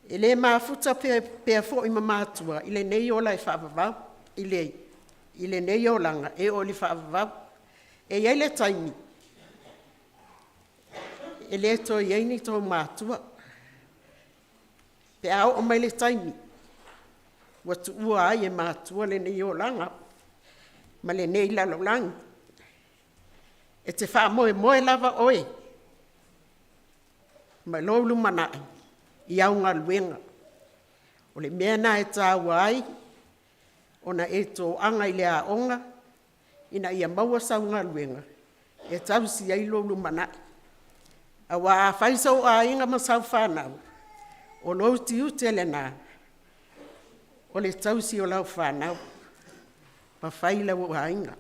E le mafuta pea foi ma matua i lenei ola e faavavau, i lenei olaga e oo i le faavavau. E i ai le taimi e le toe i ai ni tou matua pe a oo mai le taimi ua tuua ai e matua lenei olaga ma lenei lalolagi. E te faamoemoe lava oe ma lou lumanai i au galuega. O le mea lena e taua ai ona e toaga i le aoga ina ia maua sau galuega e tausi ai lou lumanai. Aua a fai sou aiga ma sau fanau, o lou tiute lena o le tausi o lau fanau ma fai lou aiga.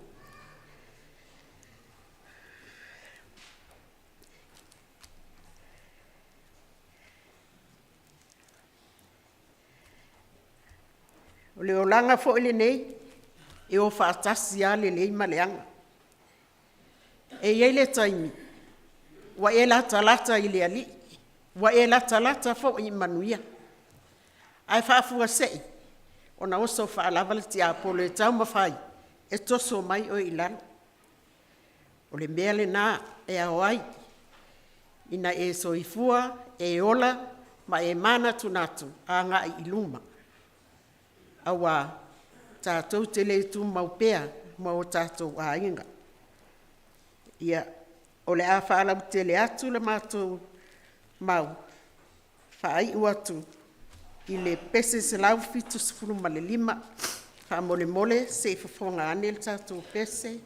O le olaga foi lenei e o faatasi lava lelei ma leaga. E i ai le taimi ua e latalata i le Alii, ua e latalata foi i manuia, ae faafuasei ona oso faalava le tiapolo e taumafai e toso mai oe i lalo. O le mea lena e ao ai ina e soifua, e ola ma e manatunatu agai i luma, aua tatou te le tumau pea ma o tatou aiga. Ia, o le a faalautele atu le matou mau, faaiu atu i le pese 175. Faamolemole se i fofoga ane le tatou pese.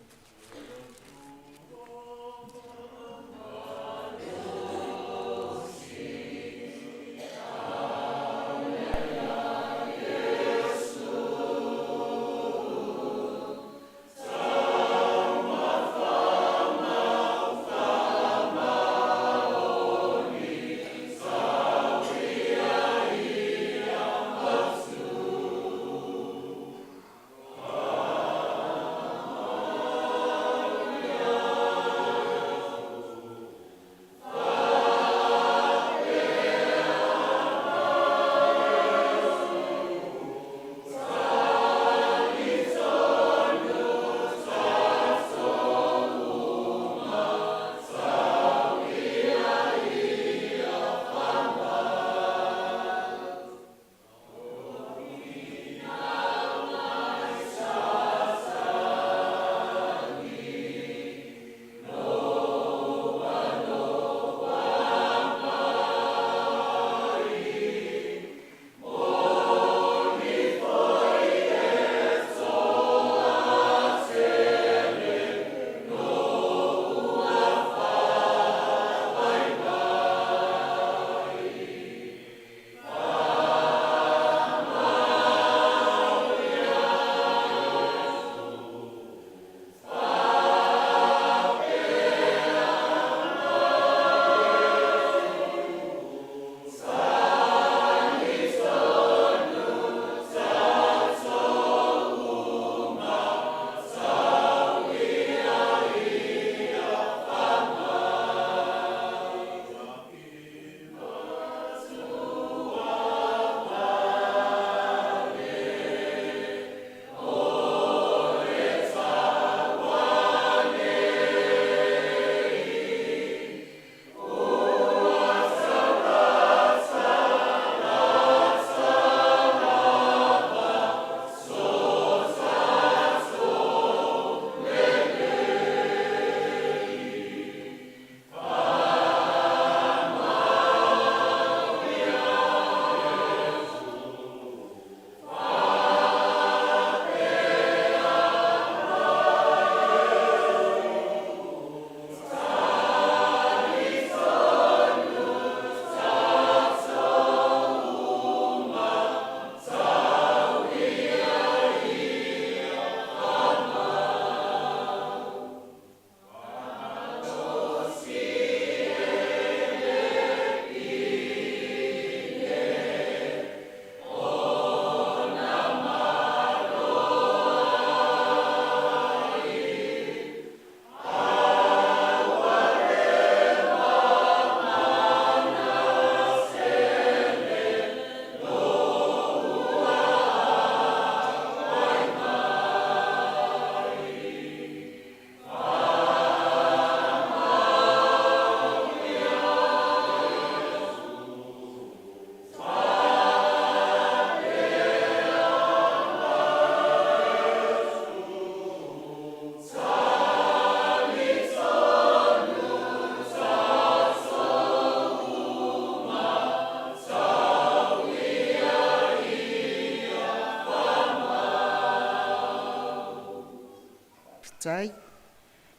Faafetai.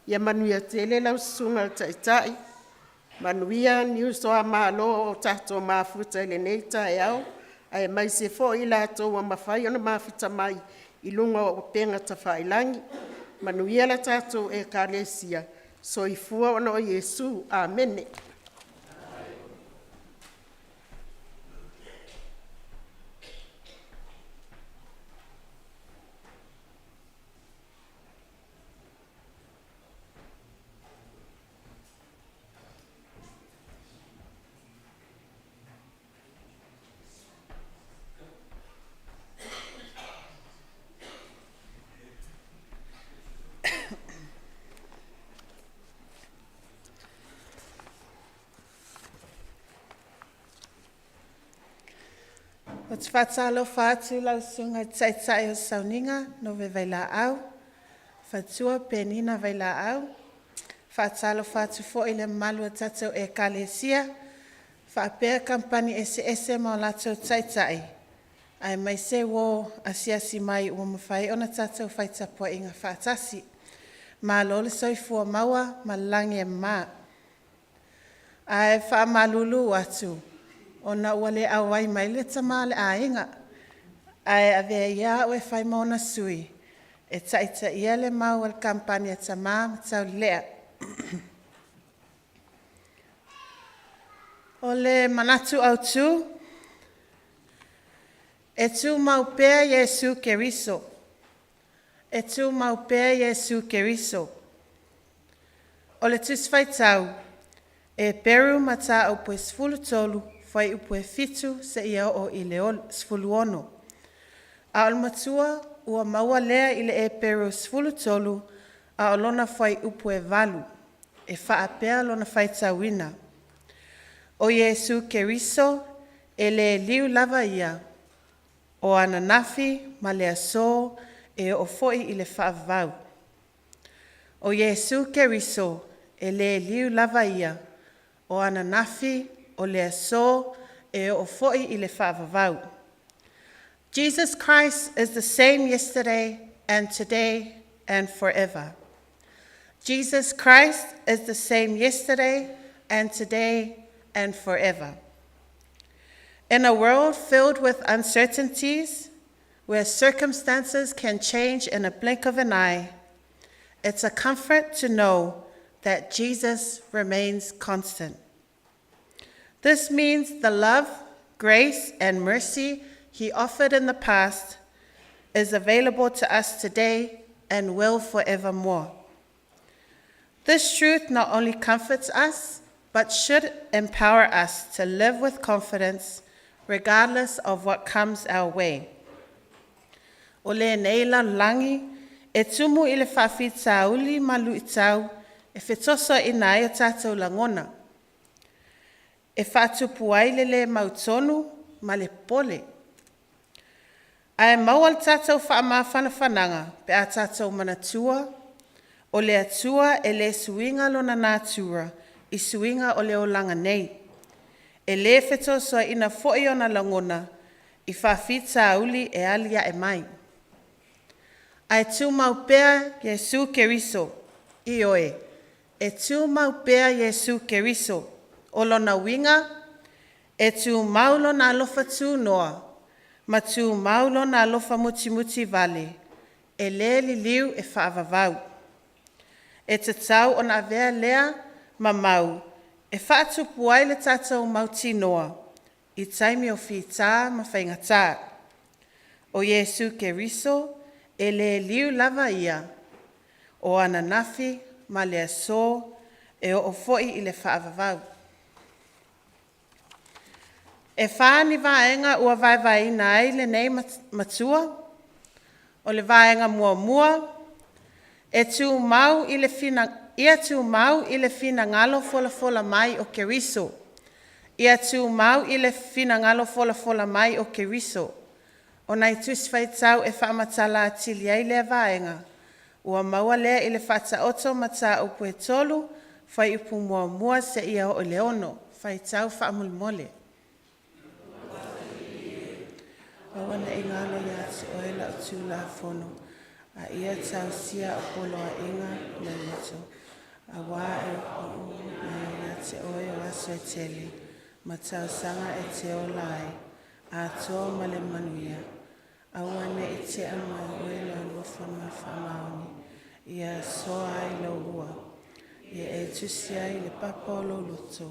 Ia manuia tele lau Susuga i le Taitai, manuia ni uso a Malo o tatou mafuta i lenei taeao, aemaise foi i latou ua mafai ona mafuta mai i luga o upega tafailagi. Manuia le tatou Ekalesia. Soifua ona o Iesu. Amene. Ou te faatalofa atu i lau Susuga i le Taitai o le Sauniga Nove Vailaau, Faletua Penina Vailaau. Faatalofa atu foi i le mamalu o tatou Ekalesia faapea Kamupani eseese ma o latou taitai aemaise uo asiasi mai ua mafai ona tatou fai tapuaiga faatasi. Malo le soifua maua ma le lagi e mama. Ae faamalulu atu ona ua le auai mai le tama o le aiga, ae avea ia au e fai ma ona sui e taitaia le mau a le Kamupani a Tama ma Taulelea. O le manatu autu, e tumau pea Iesu Keriso, e tumau pea Iesu Keriso. O le Tusi Faitau, Eperu Mataupu e 13 fuaiupu e 7 seia oo i le 16. A o le matua ua maua lea i le Eperu 13 a o lona fuaiupu e 8 e faapea lona faitauina: O Iesu Keriso e le liu lava ia, o ananafi ma le aso e oo foi i le faavavau. O Iesu Keriso e le liu lava ia, o ananafi, o le aso, e oo foi i le faavavau. Jesus Christ is the same yesterday and today and forever. Jesus Christ is the same yesterday and today and forever. In a world filled with uncertainties, where circumstances can change in a blink of an eye, it's a comfort to know that Jesus remains constant. This means the love, grace, and mercy he offered in the past is available to us today and will forevermore. This truth not only comforts us, but should empower us to live with confidence regardless of what comes our way. O lenei lalolagi e tumu i le faafitauli ma luitau e fetosoaina ai o tatou lagona, e faatupu ai le le mautonu ma le popole. Ae maua le tatou faamafanafanaga pe a tatou manatua o le Atua e le suiga lona natura i suiga o le olaga nei. E le fetosoaina foi ona lagona i faafitauli e aliae mai. Ae tumau pea Iesu Keriso, ioe, e tumau pea Iesu Keriso. O lona uiga, e tumau lona alofa tunoa ma tumau lona alofa mutimutivale, e le liliu e faavavau. E tatau ona avea lea ma mau e faatupu ai le tatou mautinoa i taimi o fita ma faigata. O Iesu Keriso e le liu lava ia, o ananafi ma le aso e oo foi i le faavavau. E fa ni vaega ua vaevaeina ai lenei matua. O le vaega muamua, ia tumau i le finagalo folafola mai o Keriso. Ia tumau i le finagalo folafola mai o Keriso. O nai tusi faitau e faamatala atili ai lea vaega ua maua lea i le Faataoto o Mataupu e 3 fuaiupu 1 seia oo i le 6. Faitau faamolemole. Aua ne i galo ia te oe lau Tulafono. A ia tausia o poloaiga o lou loto, auā e pau mai ia te oe o aso e tele, ma tausaga e te ola ai, atoa ma le manuia. Aua ne i tea mai oe le alofa ma le faamaoni, ia soa ai lou ua, ia e tusi ai i le papa o lou loto,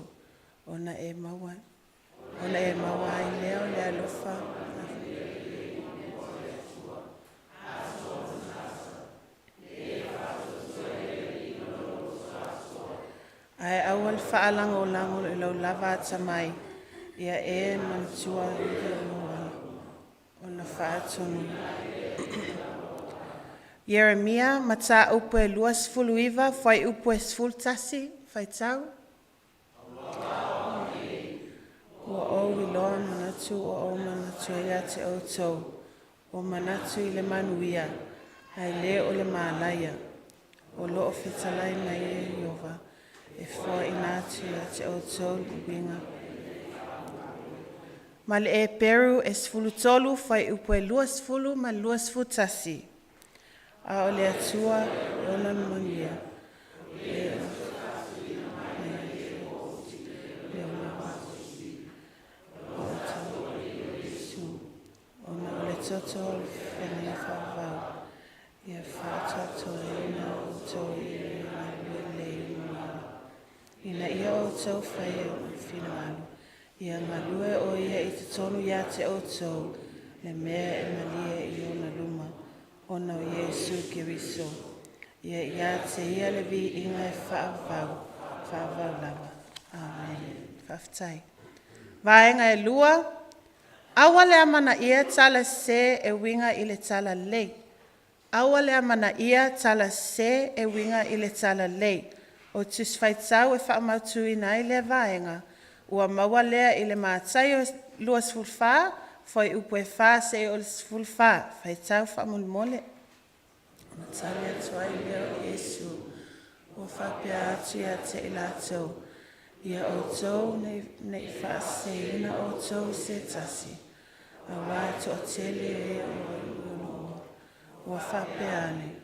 ona e maua ai lea o le alofa Ae aua le faalagolago i lou lava atamai, ia e manatua i lou ala, ona faatonu. Ieremia Mataupu e 29 fuaiupu e 11. Faitau: Ua ou iloa manatu ua ou manatu ai ia te outou, o manatu i le manuia ae le o le malaia, o lo'o fetalai mai ai Ieova, e foaiina atu ia te outou le uiga ma le Eperu e 13 fuaiupu e 20 ma le 21. A o le Atua e ona le manuia, e ona o le toto o le feagaiga faavavau, ia faaatoatoaina outou i le galulue lelei i lona ala, ina ia outou faia ona finagalo, ia galue o Ia i totonu ia te outou le mea e malie i ona luma, ona o Iesu Keriso. Ia ia te Ia le viiga e faavavau, faavavau lava. Amene. Faafetai. Vaega e 2, aua le amanaia tala sese e uiga i le talalelei. Aua le amanaia tala sese e uiga i le talalelei. O le Tusi Faitau e faamautuina ai lea vaega, ua maua lea i le Mataio 24, fuaiupu e 4 seia oo i le 14. Faitau faamolemole. Ona tali atu ai lea o Iesu ua faapea atu ia te i latou, “Ia outou ne i faaseseina outou e se tasi, aua e toatele e o ua faapea ane,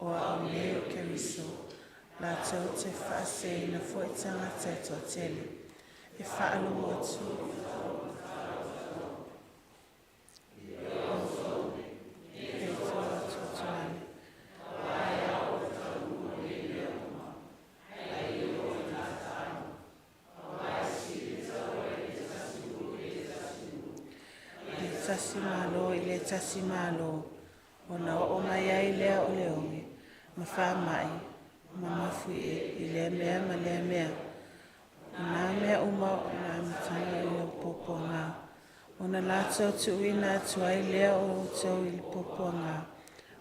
‘O au nei o Keriso’, latou te faaseseina foi tagata e toatele. E faalogo atu le tasi malo i le tasi malo, ona oo mai ai lea o le oge ma faamai ma mafuie i lea mea ma lea mea. O na mea uma o le amataga ia o puapuaga. Ona latou tuuina atu ai lea o outou i le puapuaga,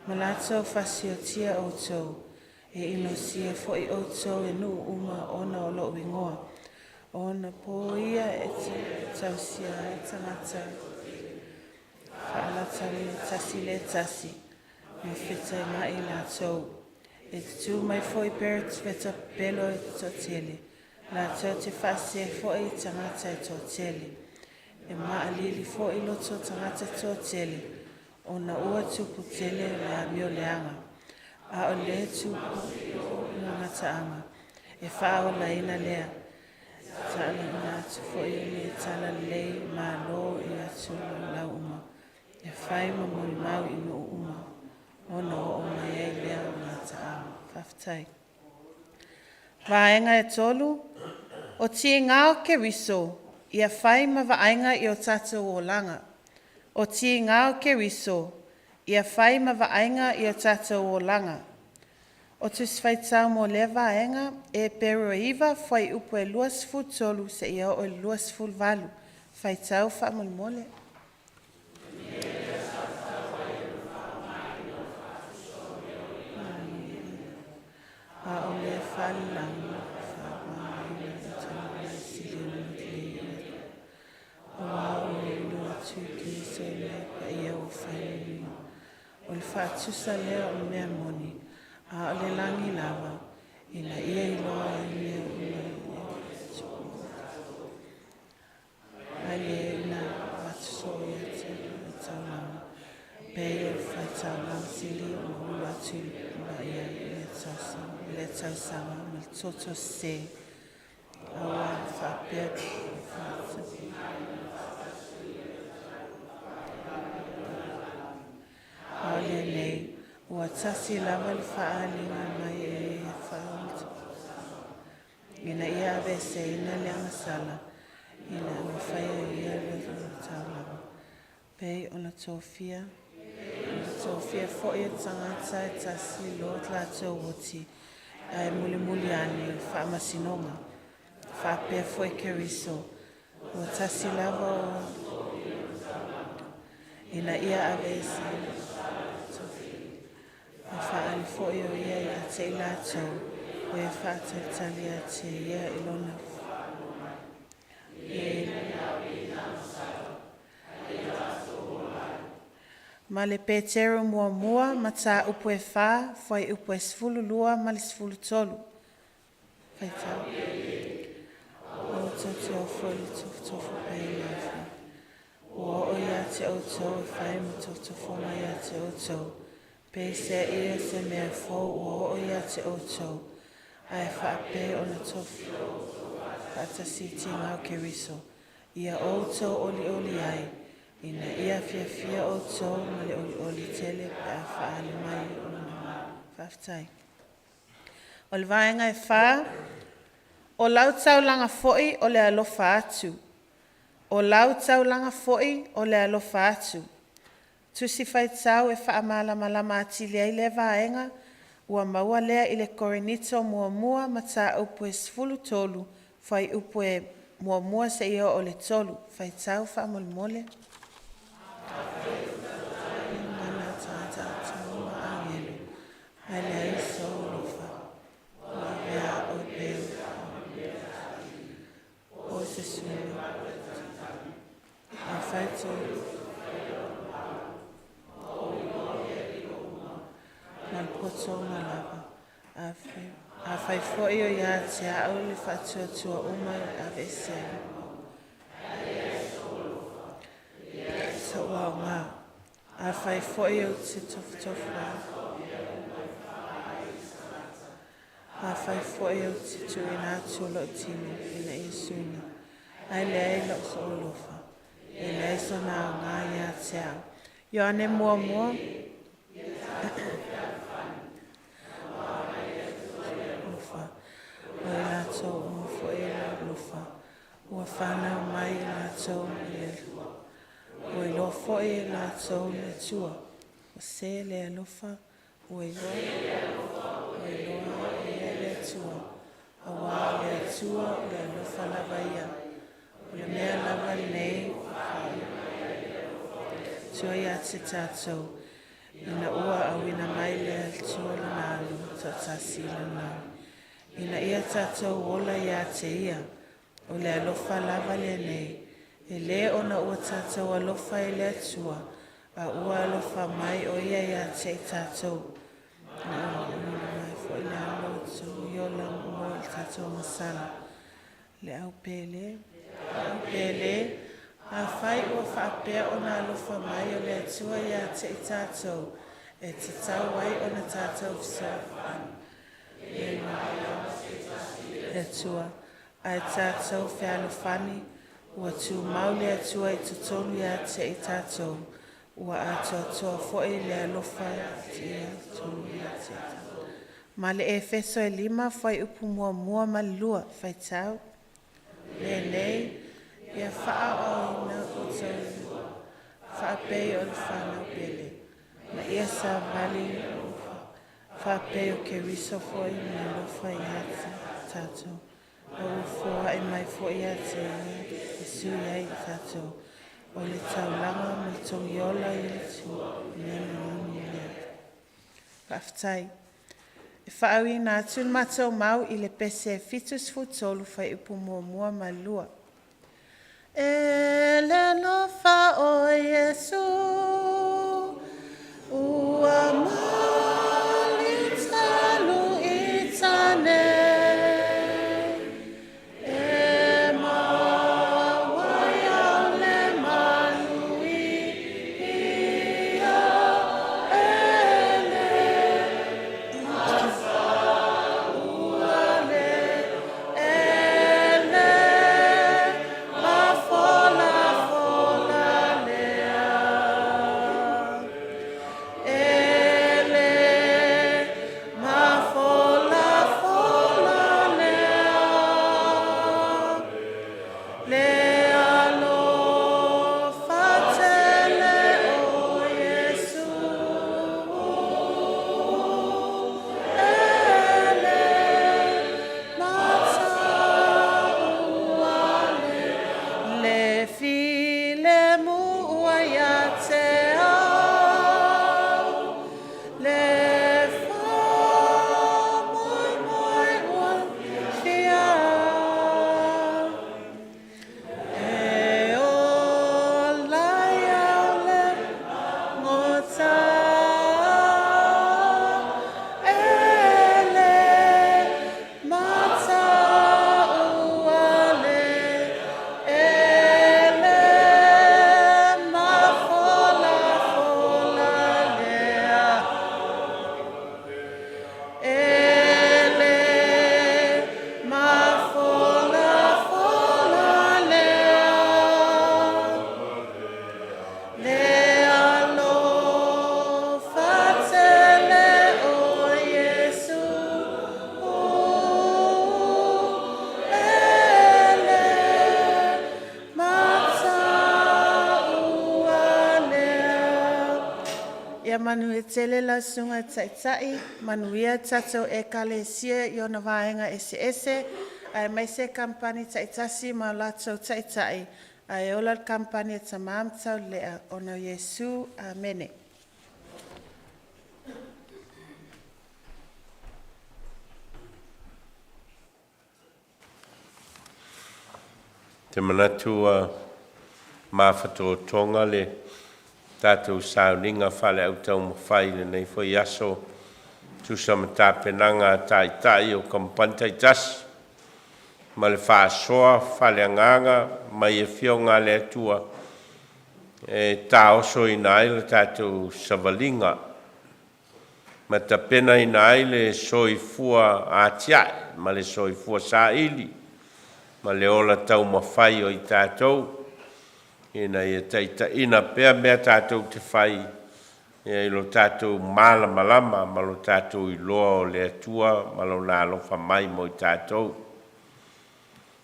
ma latou fasiotia outou, e inosia foi outou e nuu uma ona o lou igoa. O ona po ia e tausia ai tagata faalata le tasi i le tasi, ma feteenai latou. E tutū mai foi perofeta pepelo e toatele, latou te faasese foi i tagata e toatele. E maaalili foi loto o tagata e toatele, ona ua tupu tele le amio leaga. A o le gataaga e faaolaina lea. E talaiina atu foi le talalelei o le Malo i atunuu uma, e fai ma molimau i nuu uma, ona oo mai ai lea o le gataaga. Faafetai. Vaega e 3, o tiga o Keriso ia fai ma vaaiga i o tatou olaga. O tiga o Keriso ia fai ma vaaiga i o tatou olaga. O Tusi Faitau mo lea vaega, Eperu e 9 fuaiupu e 23 seia oo i le 28. Faitau faamolemole. A o le faalelagi Aua ua ou iloa atu i Keriso i mea paia ua fai O le faatusa lea o le mea moni, a o le lagi lava, ina ia iloa ai mea uma e. Ae le na avatu soo ia te taulaga, pei o le. taulaga sili ua ulu atu i luga ia i lea tausaga, lea tausaga ma le toto sese, aua faapea A o lenei, ua tasi lava le faaaliga mai e e faaolo ina ia aveeseina le agasala ina ua faia e ia le taulaga, pei ona tofia tofia foi e tagata e tasi lo latou oti, ae mulimuli ane o le faamasinoga. Faapea foi Keriso, ua tasi lava o ina ia aveese e faaali foi o ia ia te i latou o e faatalitali ia te ia i lona Ma le Peteru muamua mataupu e 4 fuaiupu e 12 ma le 13. Faitau. Aua tou te o foi i le tofutofu pea i le Ua oo ia te outou e fai ma tofotofoga ia te outou, peiseai o se mea fou ua oo ia te outou, ae faapei ona tofu faatasi i tiga o Keriso, ia outou olioli ai, ina ia fiafia outou ma le olioli tele pe a faaali mai lona Faafetai. O le vaega e 4, o lau taulaga foi o le alofa atu. O lau taulaga foi o le alofa atu. Tusi Faitau e faamalamalama atili ai lea vaega ua maua lea i le Korinito muamua mataupu e 13 fuaiupu e 1 seia oo i le 3. Faitau faamolemole. Ae leai sou alofa, ua avea oe o se Afai ma le poto uma lava. Afai foi o ia te au le faatuatua uma e aveesea, sou aoga. Afai foi ou te tofotofo ai, afai foi ou te tuuina atu lou tino ina ia suina, ae leai lou alofa, e leai sona aoga ia te au. Ioane muamua alofa, o i latou uma foi e alofa, ua fanau mai i latou i le Atua. Ua iloa foi e latou le Atua, o se le alofa, ua iloa, ua iloa e ia le Atua, aua o le Atua o le alofa lava ia. O le mea lava lenei Atua ia te tatou, ina ua auina mai le Atua Lona Alo toatasi i lalolagi, ina ia tatou ola ia te Ia. O le alofa lava lenei, e le ona ua tatou alofa i le Atua, a ua alofa mai o Ia ia te i tatou. Na auina mai foi le Alo i ola mo le tatou agasala. Le au pele, le au pele, afai ua faapea ona alofa mai o le Atua ia te i tatou, e tatau ai ona tatou fesoasoani le Atua, ae tatou fealofani, ua tumau le Atua i totonu ia te i tatou, ua atoatoa foi le alofa ia totonu ia te i tatou. Ma le Efeso e 5 fuaiupu 1 ma le 2, faitau. Lenei, ia faaooina outou faapei o le fanau pele, ma ia savali faapei o Keriso foi na alofa ia te tatou, ma ua foai mai foi ia te ia e sui ai i tatou o le taulaga ma le togiola i le Atua mea moni lea. Faafetai. E faauiina atu le matou mau i le pese 73 fuaiupu 1 ma le 2. E le alofa o Iesu ua mali talu i tane e maua ai au le manuia. Manuia tele lau Susuga i le Taitai, manuia le tatou Ekalesia i ona vaega eseese aemaise kamupani taitasi ma o latou taitai, ae ola le kamupani a Tama ma Taulelea ona o Iesu. Amene. Ou te manatu ua mafatotoga le tatou sauniga faale-autaumafai i lenei foi aso e tusa ma tapenaga a Taitai o Kamupani taitasi ma le faasoa faaleagaga mai Afioga a le Atua e taosoina ai le tatou savaliga ma tapenaina ai le soifua atiae ma le soifua saili ma le ola taumafai o i tatou ina ia taitaiina pea mea tatou te fai i lo tatou malamalama ma lo tatou iloa o le Atua ma Lona alofa mai mo i tatou.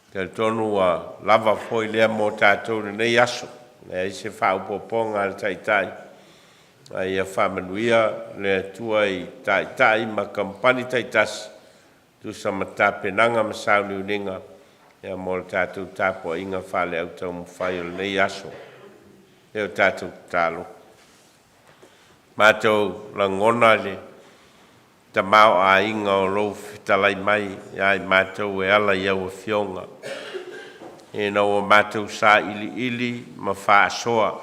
E talitonu ua lava foi lea mo tatou i lenei aso, e leai se faaopoopoga a le Taitai, a ia faamanuia le Atua i Taitai ma Kamupani taitasi e tusa ma tapenaga ma sauniuniga mo le tatou tapuaiga faale-autaumafai o lenei aso. E o tatou tatalo. Matou lagona le tamaoaiga o lou fetalai mai ia i matou e ala i au afioga, ina ua matou sailiili ma faasoa,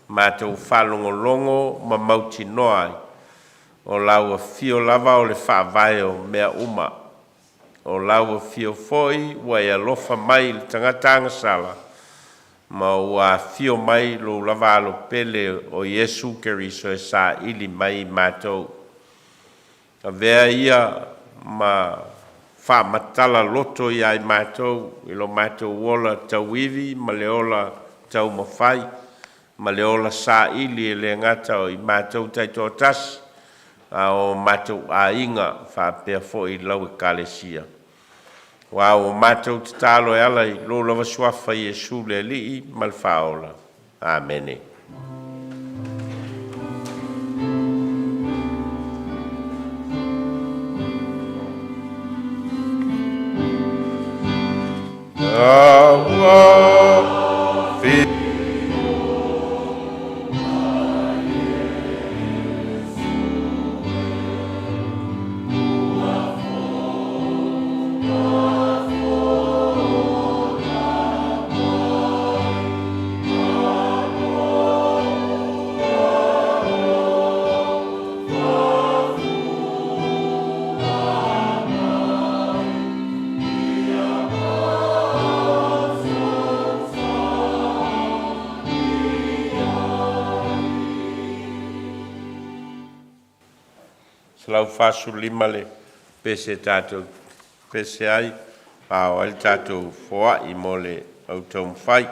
matou faalogologo ma mautinoa ai, o lau afio lava o le faavae o mea uma. O lau afio foi ua e alofa mai i le tagata agasala, ma ua afio mai lou lava Alo pele o Iesu Keriso e saili mai i matou. Avea ia ma faamatala loto ia i matou i lo matou ola tauivi ma le ola taumafai ma le ola saili, e le gata o i matou taitoatasi, a o matou aiga faapea foi lau Ekalesia. Aua ua matou tatalo e ala i lou lava suafa Iesu le Alii ma le Faaola. Amene. 145 le pese tatou pese ai, a o ai le tatou foai mo le autaumafai.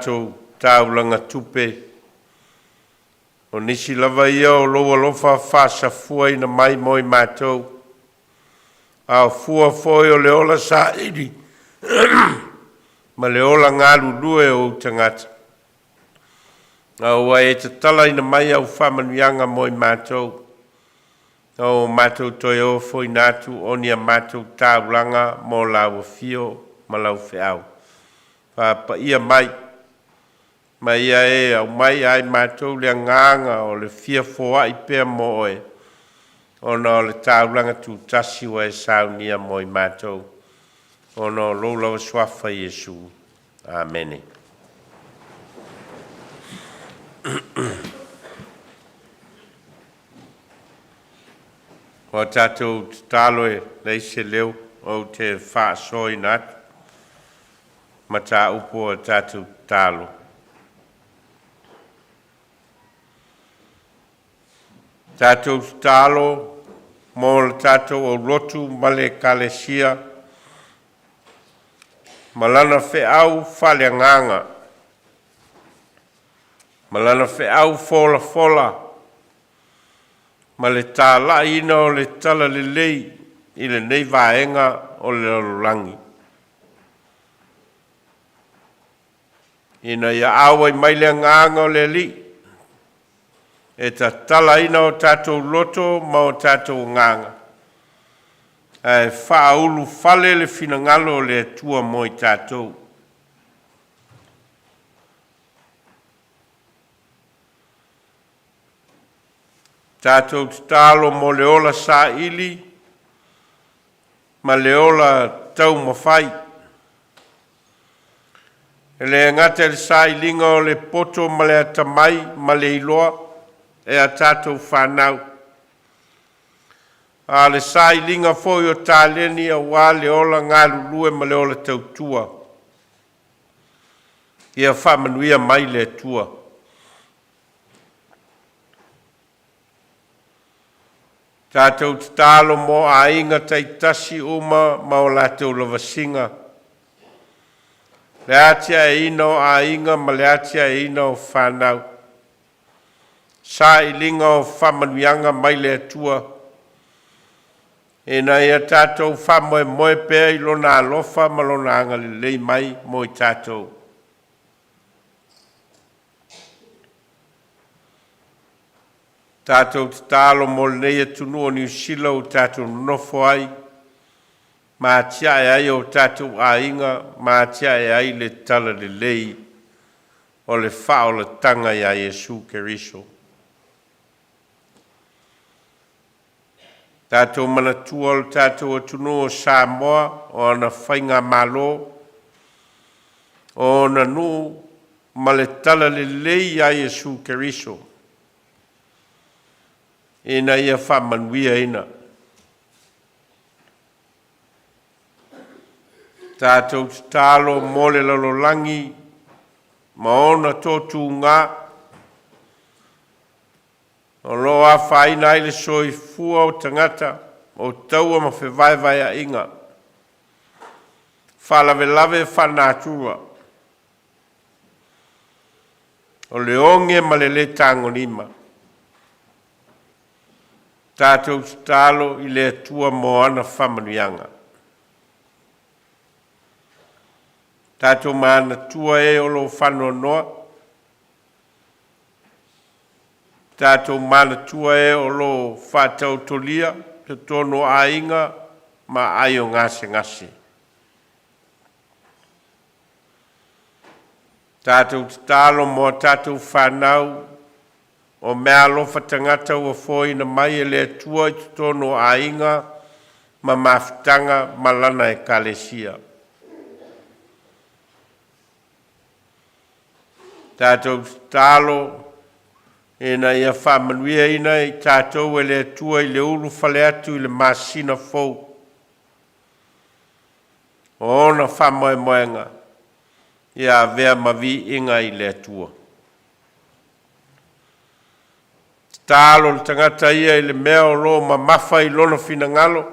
matou taulaga tupe. O nisi lava ia o lou alofa faasafuaina mai mo i matou, a o fua foi o le ola saili ma le ola galulue o ou tagata, a ua e tatalaina mai au faamanuiaga mo i matou, ina ua matou toe ofoina atu o ni a matou taulaga mo lau afio ma lau feau faapaia mai. Ma ia e aumai ia i matou le agaga o le fia foai pea mo oe, ona o le taulaga tutasi ua e saunia mo i matou, ona o lou lava suafa Iesu. Amene. Ua tatou tatalo e leai se leo ou te faasoaina atu mataupu o tatou tatalo. Tatou tatalo mo le tatou aulotu ma le Ekalesia ma lana feau faaleagaga ma lana feau folafola ma le talaiina o le talalelei i lenei vaega o le lalolagi, ina ia auai mai le agaga o le Alii e tatalaina o tatou loto ma o tatou agaga, ae faaulufale le finagalo o le Atua mo i tatou. Tatou tatalo mo le ola saili ma le ola taumafai. E le gata i le sailiga o le poto ma le atamai ma le iloa e a tatou fanau, a o le sailiga foi o taleni aua le ola galulue ma le ola tautua. Ia faamanuia mai le Atua. Tatou tatalo mo aiga taitasi uma ma o latou lavasiga, le atiaeina o aiga ma le atiaeina o fanau, sailiga o faamanuiaga mai le Atua, ina ia tatou faamoemoe pea i Lona alofa ma Lona agalelei mai mo i tatou. Tatou tatalo mo lenei atunuu o Niu Sila ua tatou nonofo ai ma atiae ai o tatou aiga ma atiae ai le talalelei o le faaolataga iā Iesu Keriso. Tatou manatua o le tatou atunuu o Samoa, o ana faigamalo, o ona nuu ma le talalelei iā Iesu Keriso, ina ia faamanuiaina. Tatou tatalo mo le lalolagi ma ona toatuga o lo o afaina ai le soifua o tagata o taua ma fevaevaeaiga, faalavelave faalenatura, o le oge ma le lē tagolima. Tatou tatalo i le Atua mo ana faamanuiaga. Tatou manatua e o lo o faanoanoa, tatou manatua e o lo o faataotolia totonu o aiga ma aai o gasegase. Tatou tatalo mo a tatou fanau o meaalofa tagata ua foaina mai e le Atua i totonu o aiga ma mafutaga ma Lana Ekalesia. Tatou tatalo ina ia faamanuiaina i tatou e le Atua i le ulufale atu i le masina fou o ona faamoemoega ia avea ma viiga i le Atua. Tatalo le tagata ia i le mea o lo o mamafa i lona finagalo,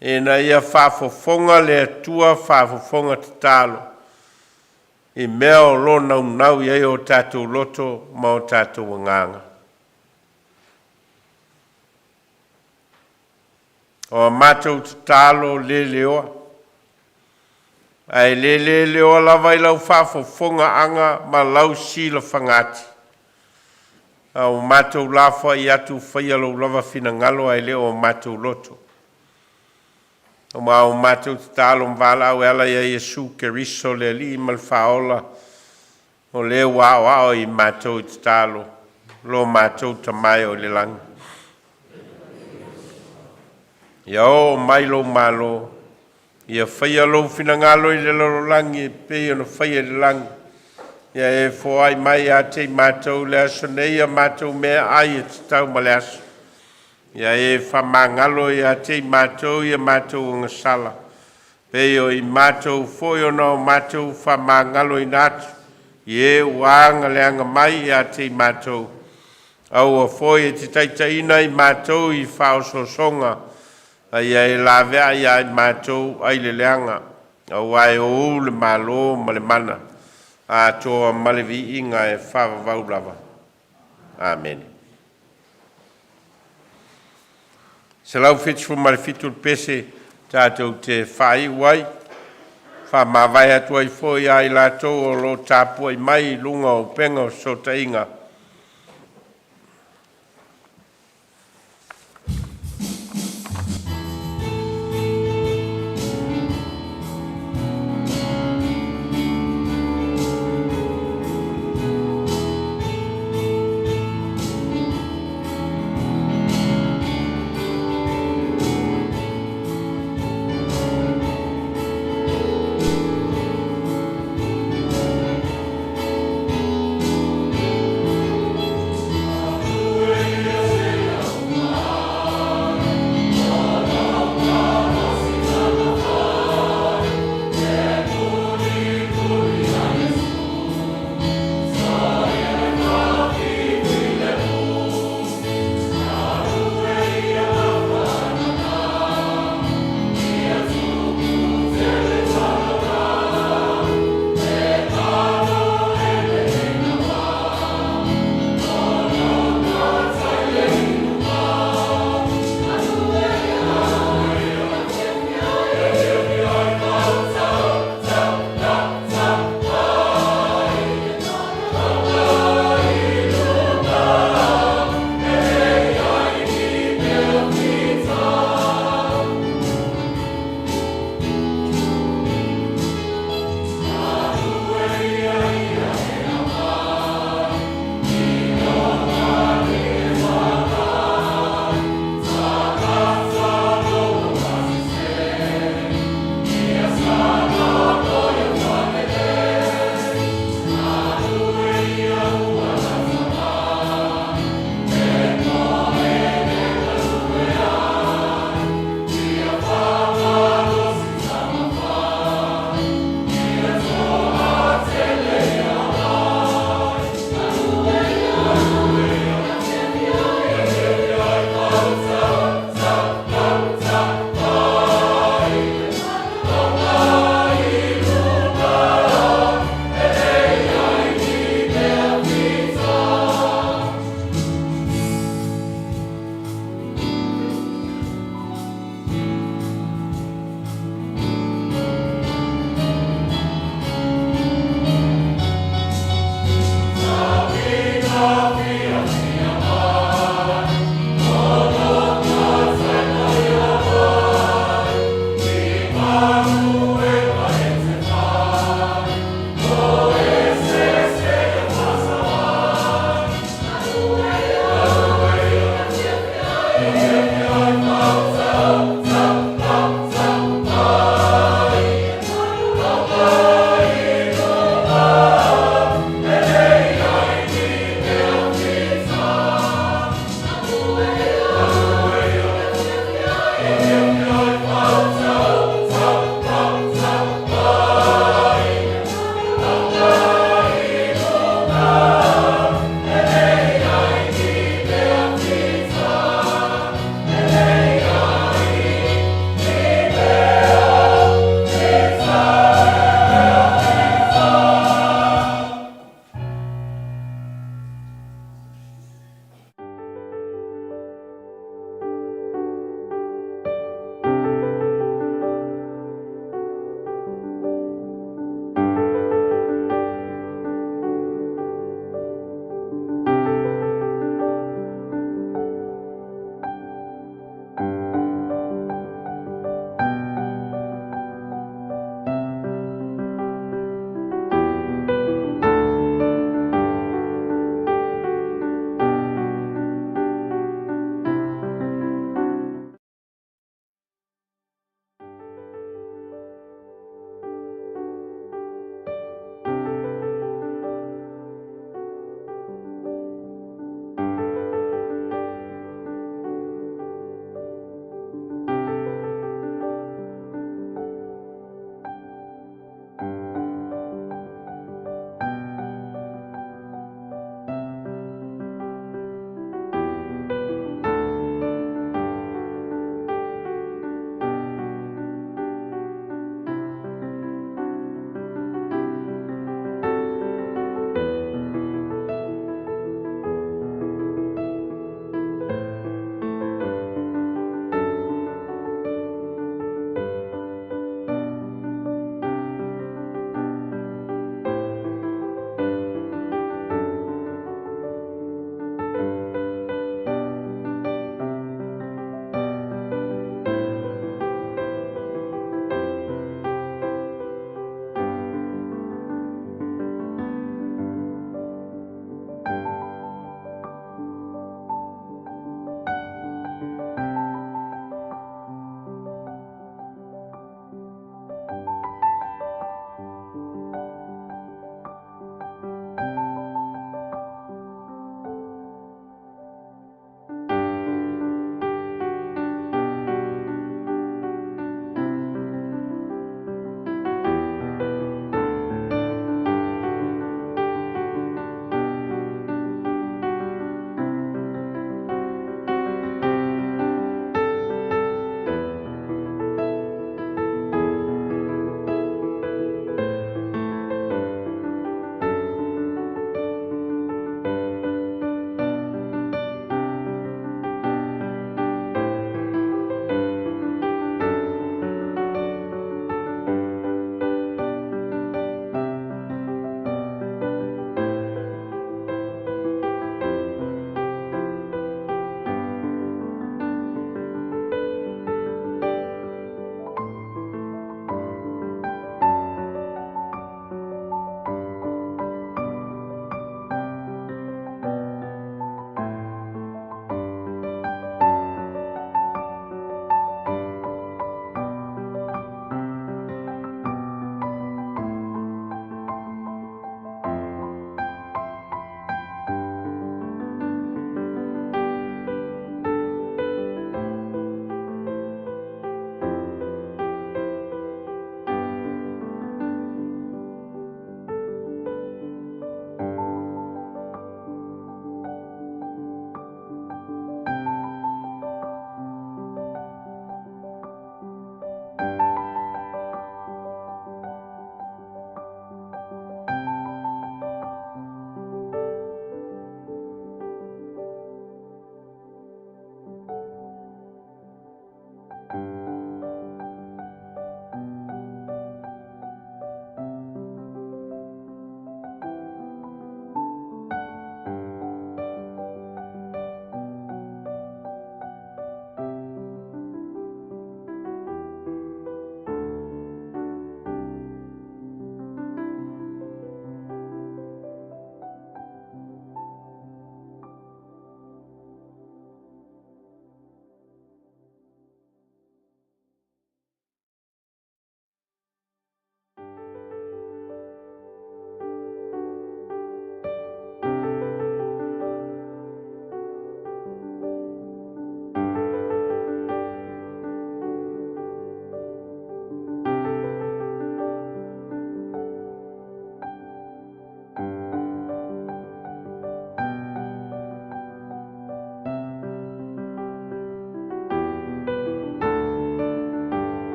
ina ia faafofoga le Atua, faafofoga tatalo. i mea o lo o naunau i ai o tatou loto ma o tatou agaga. O a matou tatalo le leoa, ae le leleoa lava i lau faafofogaaga ma lau silafagaati, a ua matou lafoai atu, faia lou lava finagalo ae le o matou loto. Aua ua matou tatalo ma valaau e ala ia Iesu Keriso le Alii ma le Faaola, o le ua aoao i matou i tatalo, lo matou Tama e o i le lagi. Ia oo mai lou malo, ia faia lou finagalo i le lalolagi e pei ona faia i le lagi. Ia e foai mai ia te i matou i le aso nei a matou meaai e tatau ma le aso. Ia e faamagalo ia te i matou ia matou ogasala, pei o i matou foi ona o matou faamagaloina atu, i e ua agaleaga mai ia te i matou, aua foi e te taitaiina i matou i faaosoosoga, a ia e laveai ia i matou ai le leaga, aua e ou le malo ma le mana, atoa ma le viiga e faavavau lava. Amene. 177 le pese tatou te faaiu ai, faamavae atu ai foi ia i latou o lo o tapuai mai i luga o upega o fesootaiga.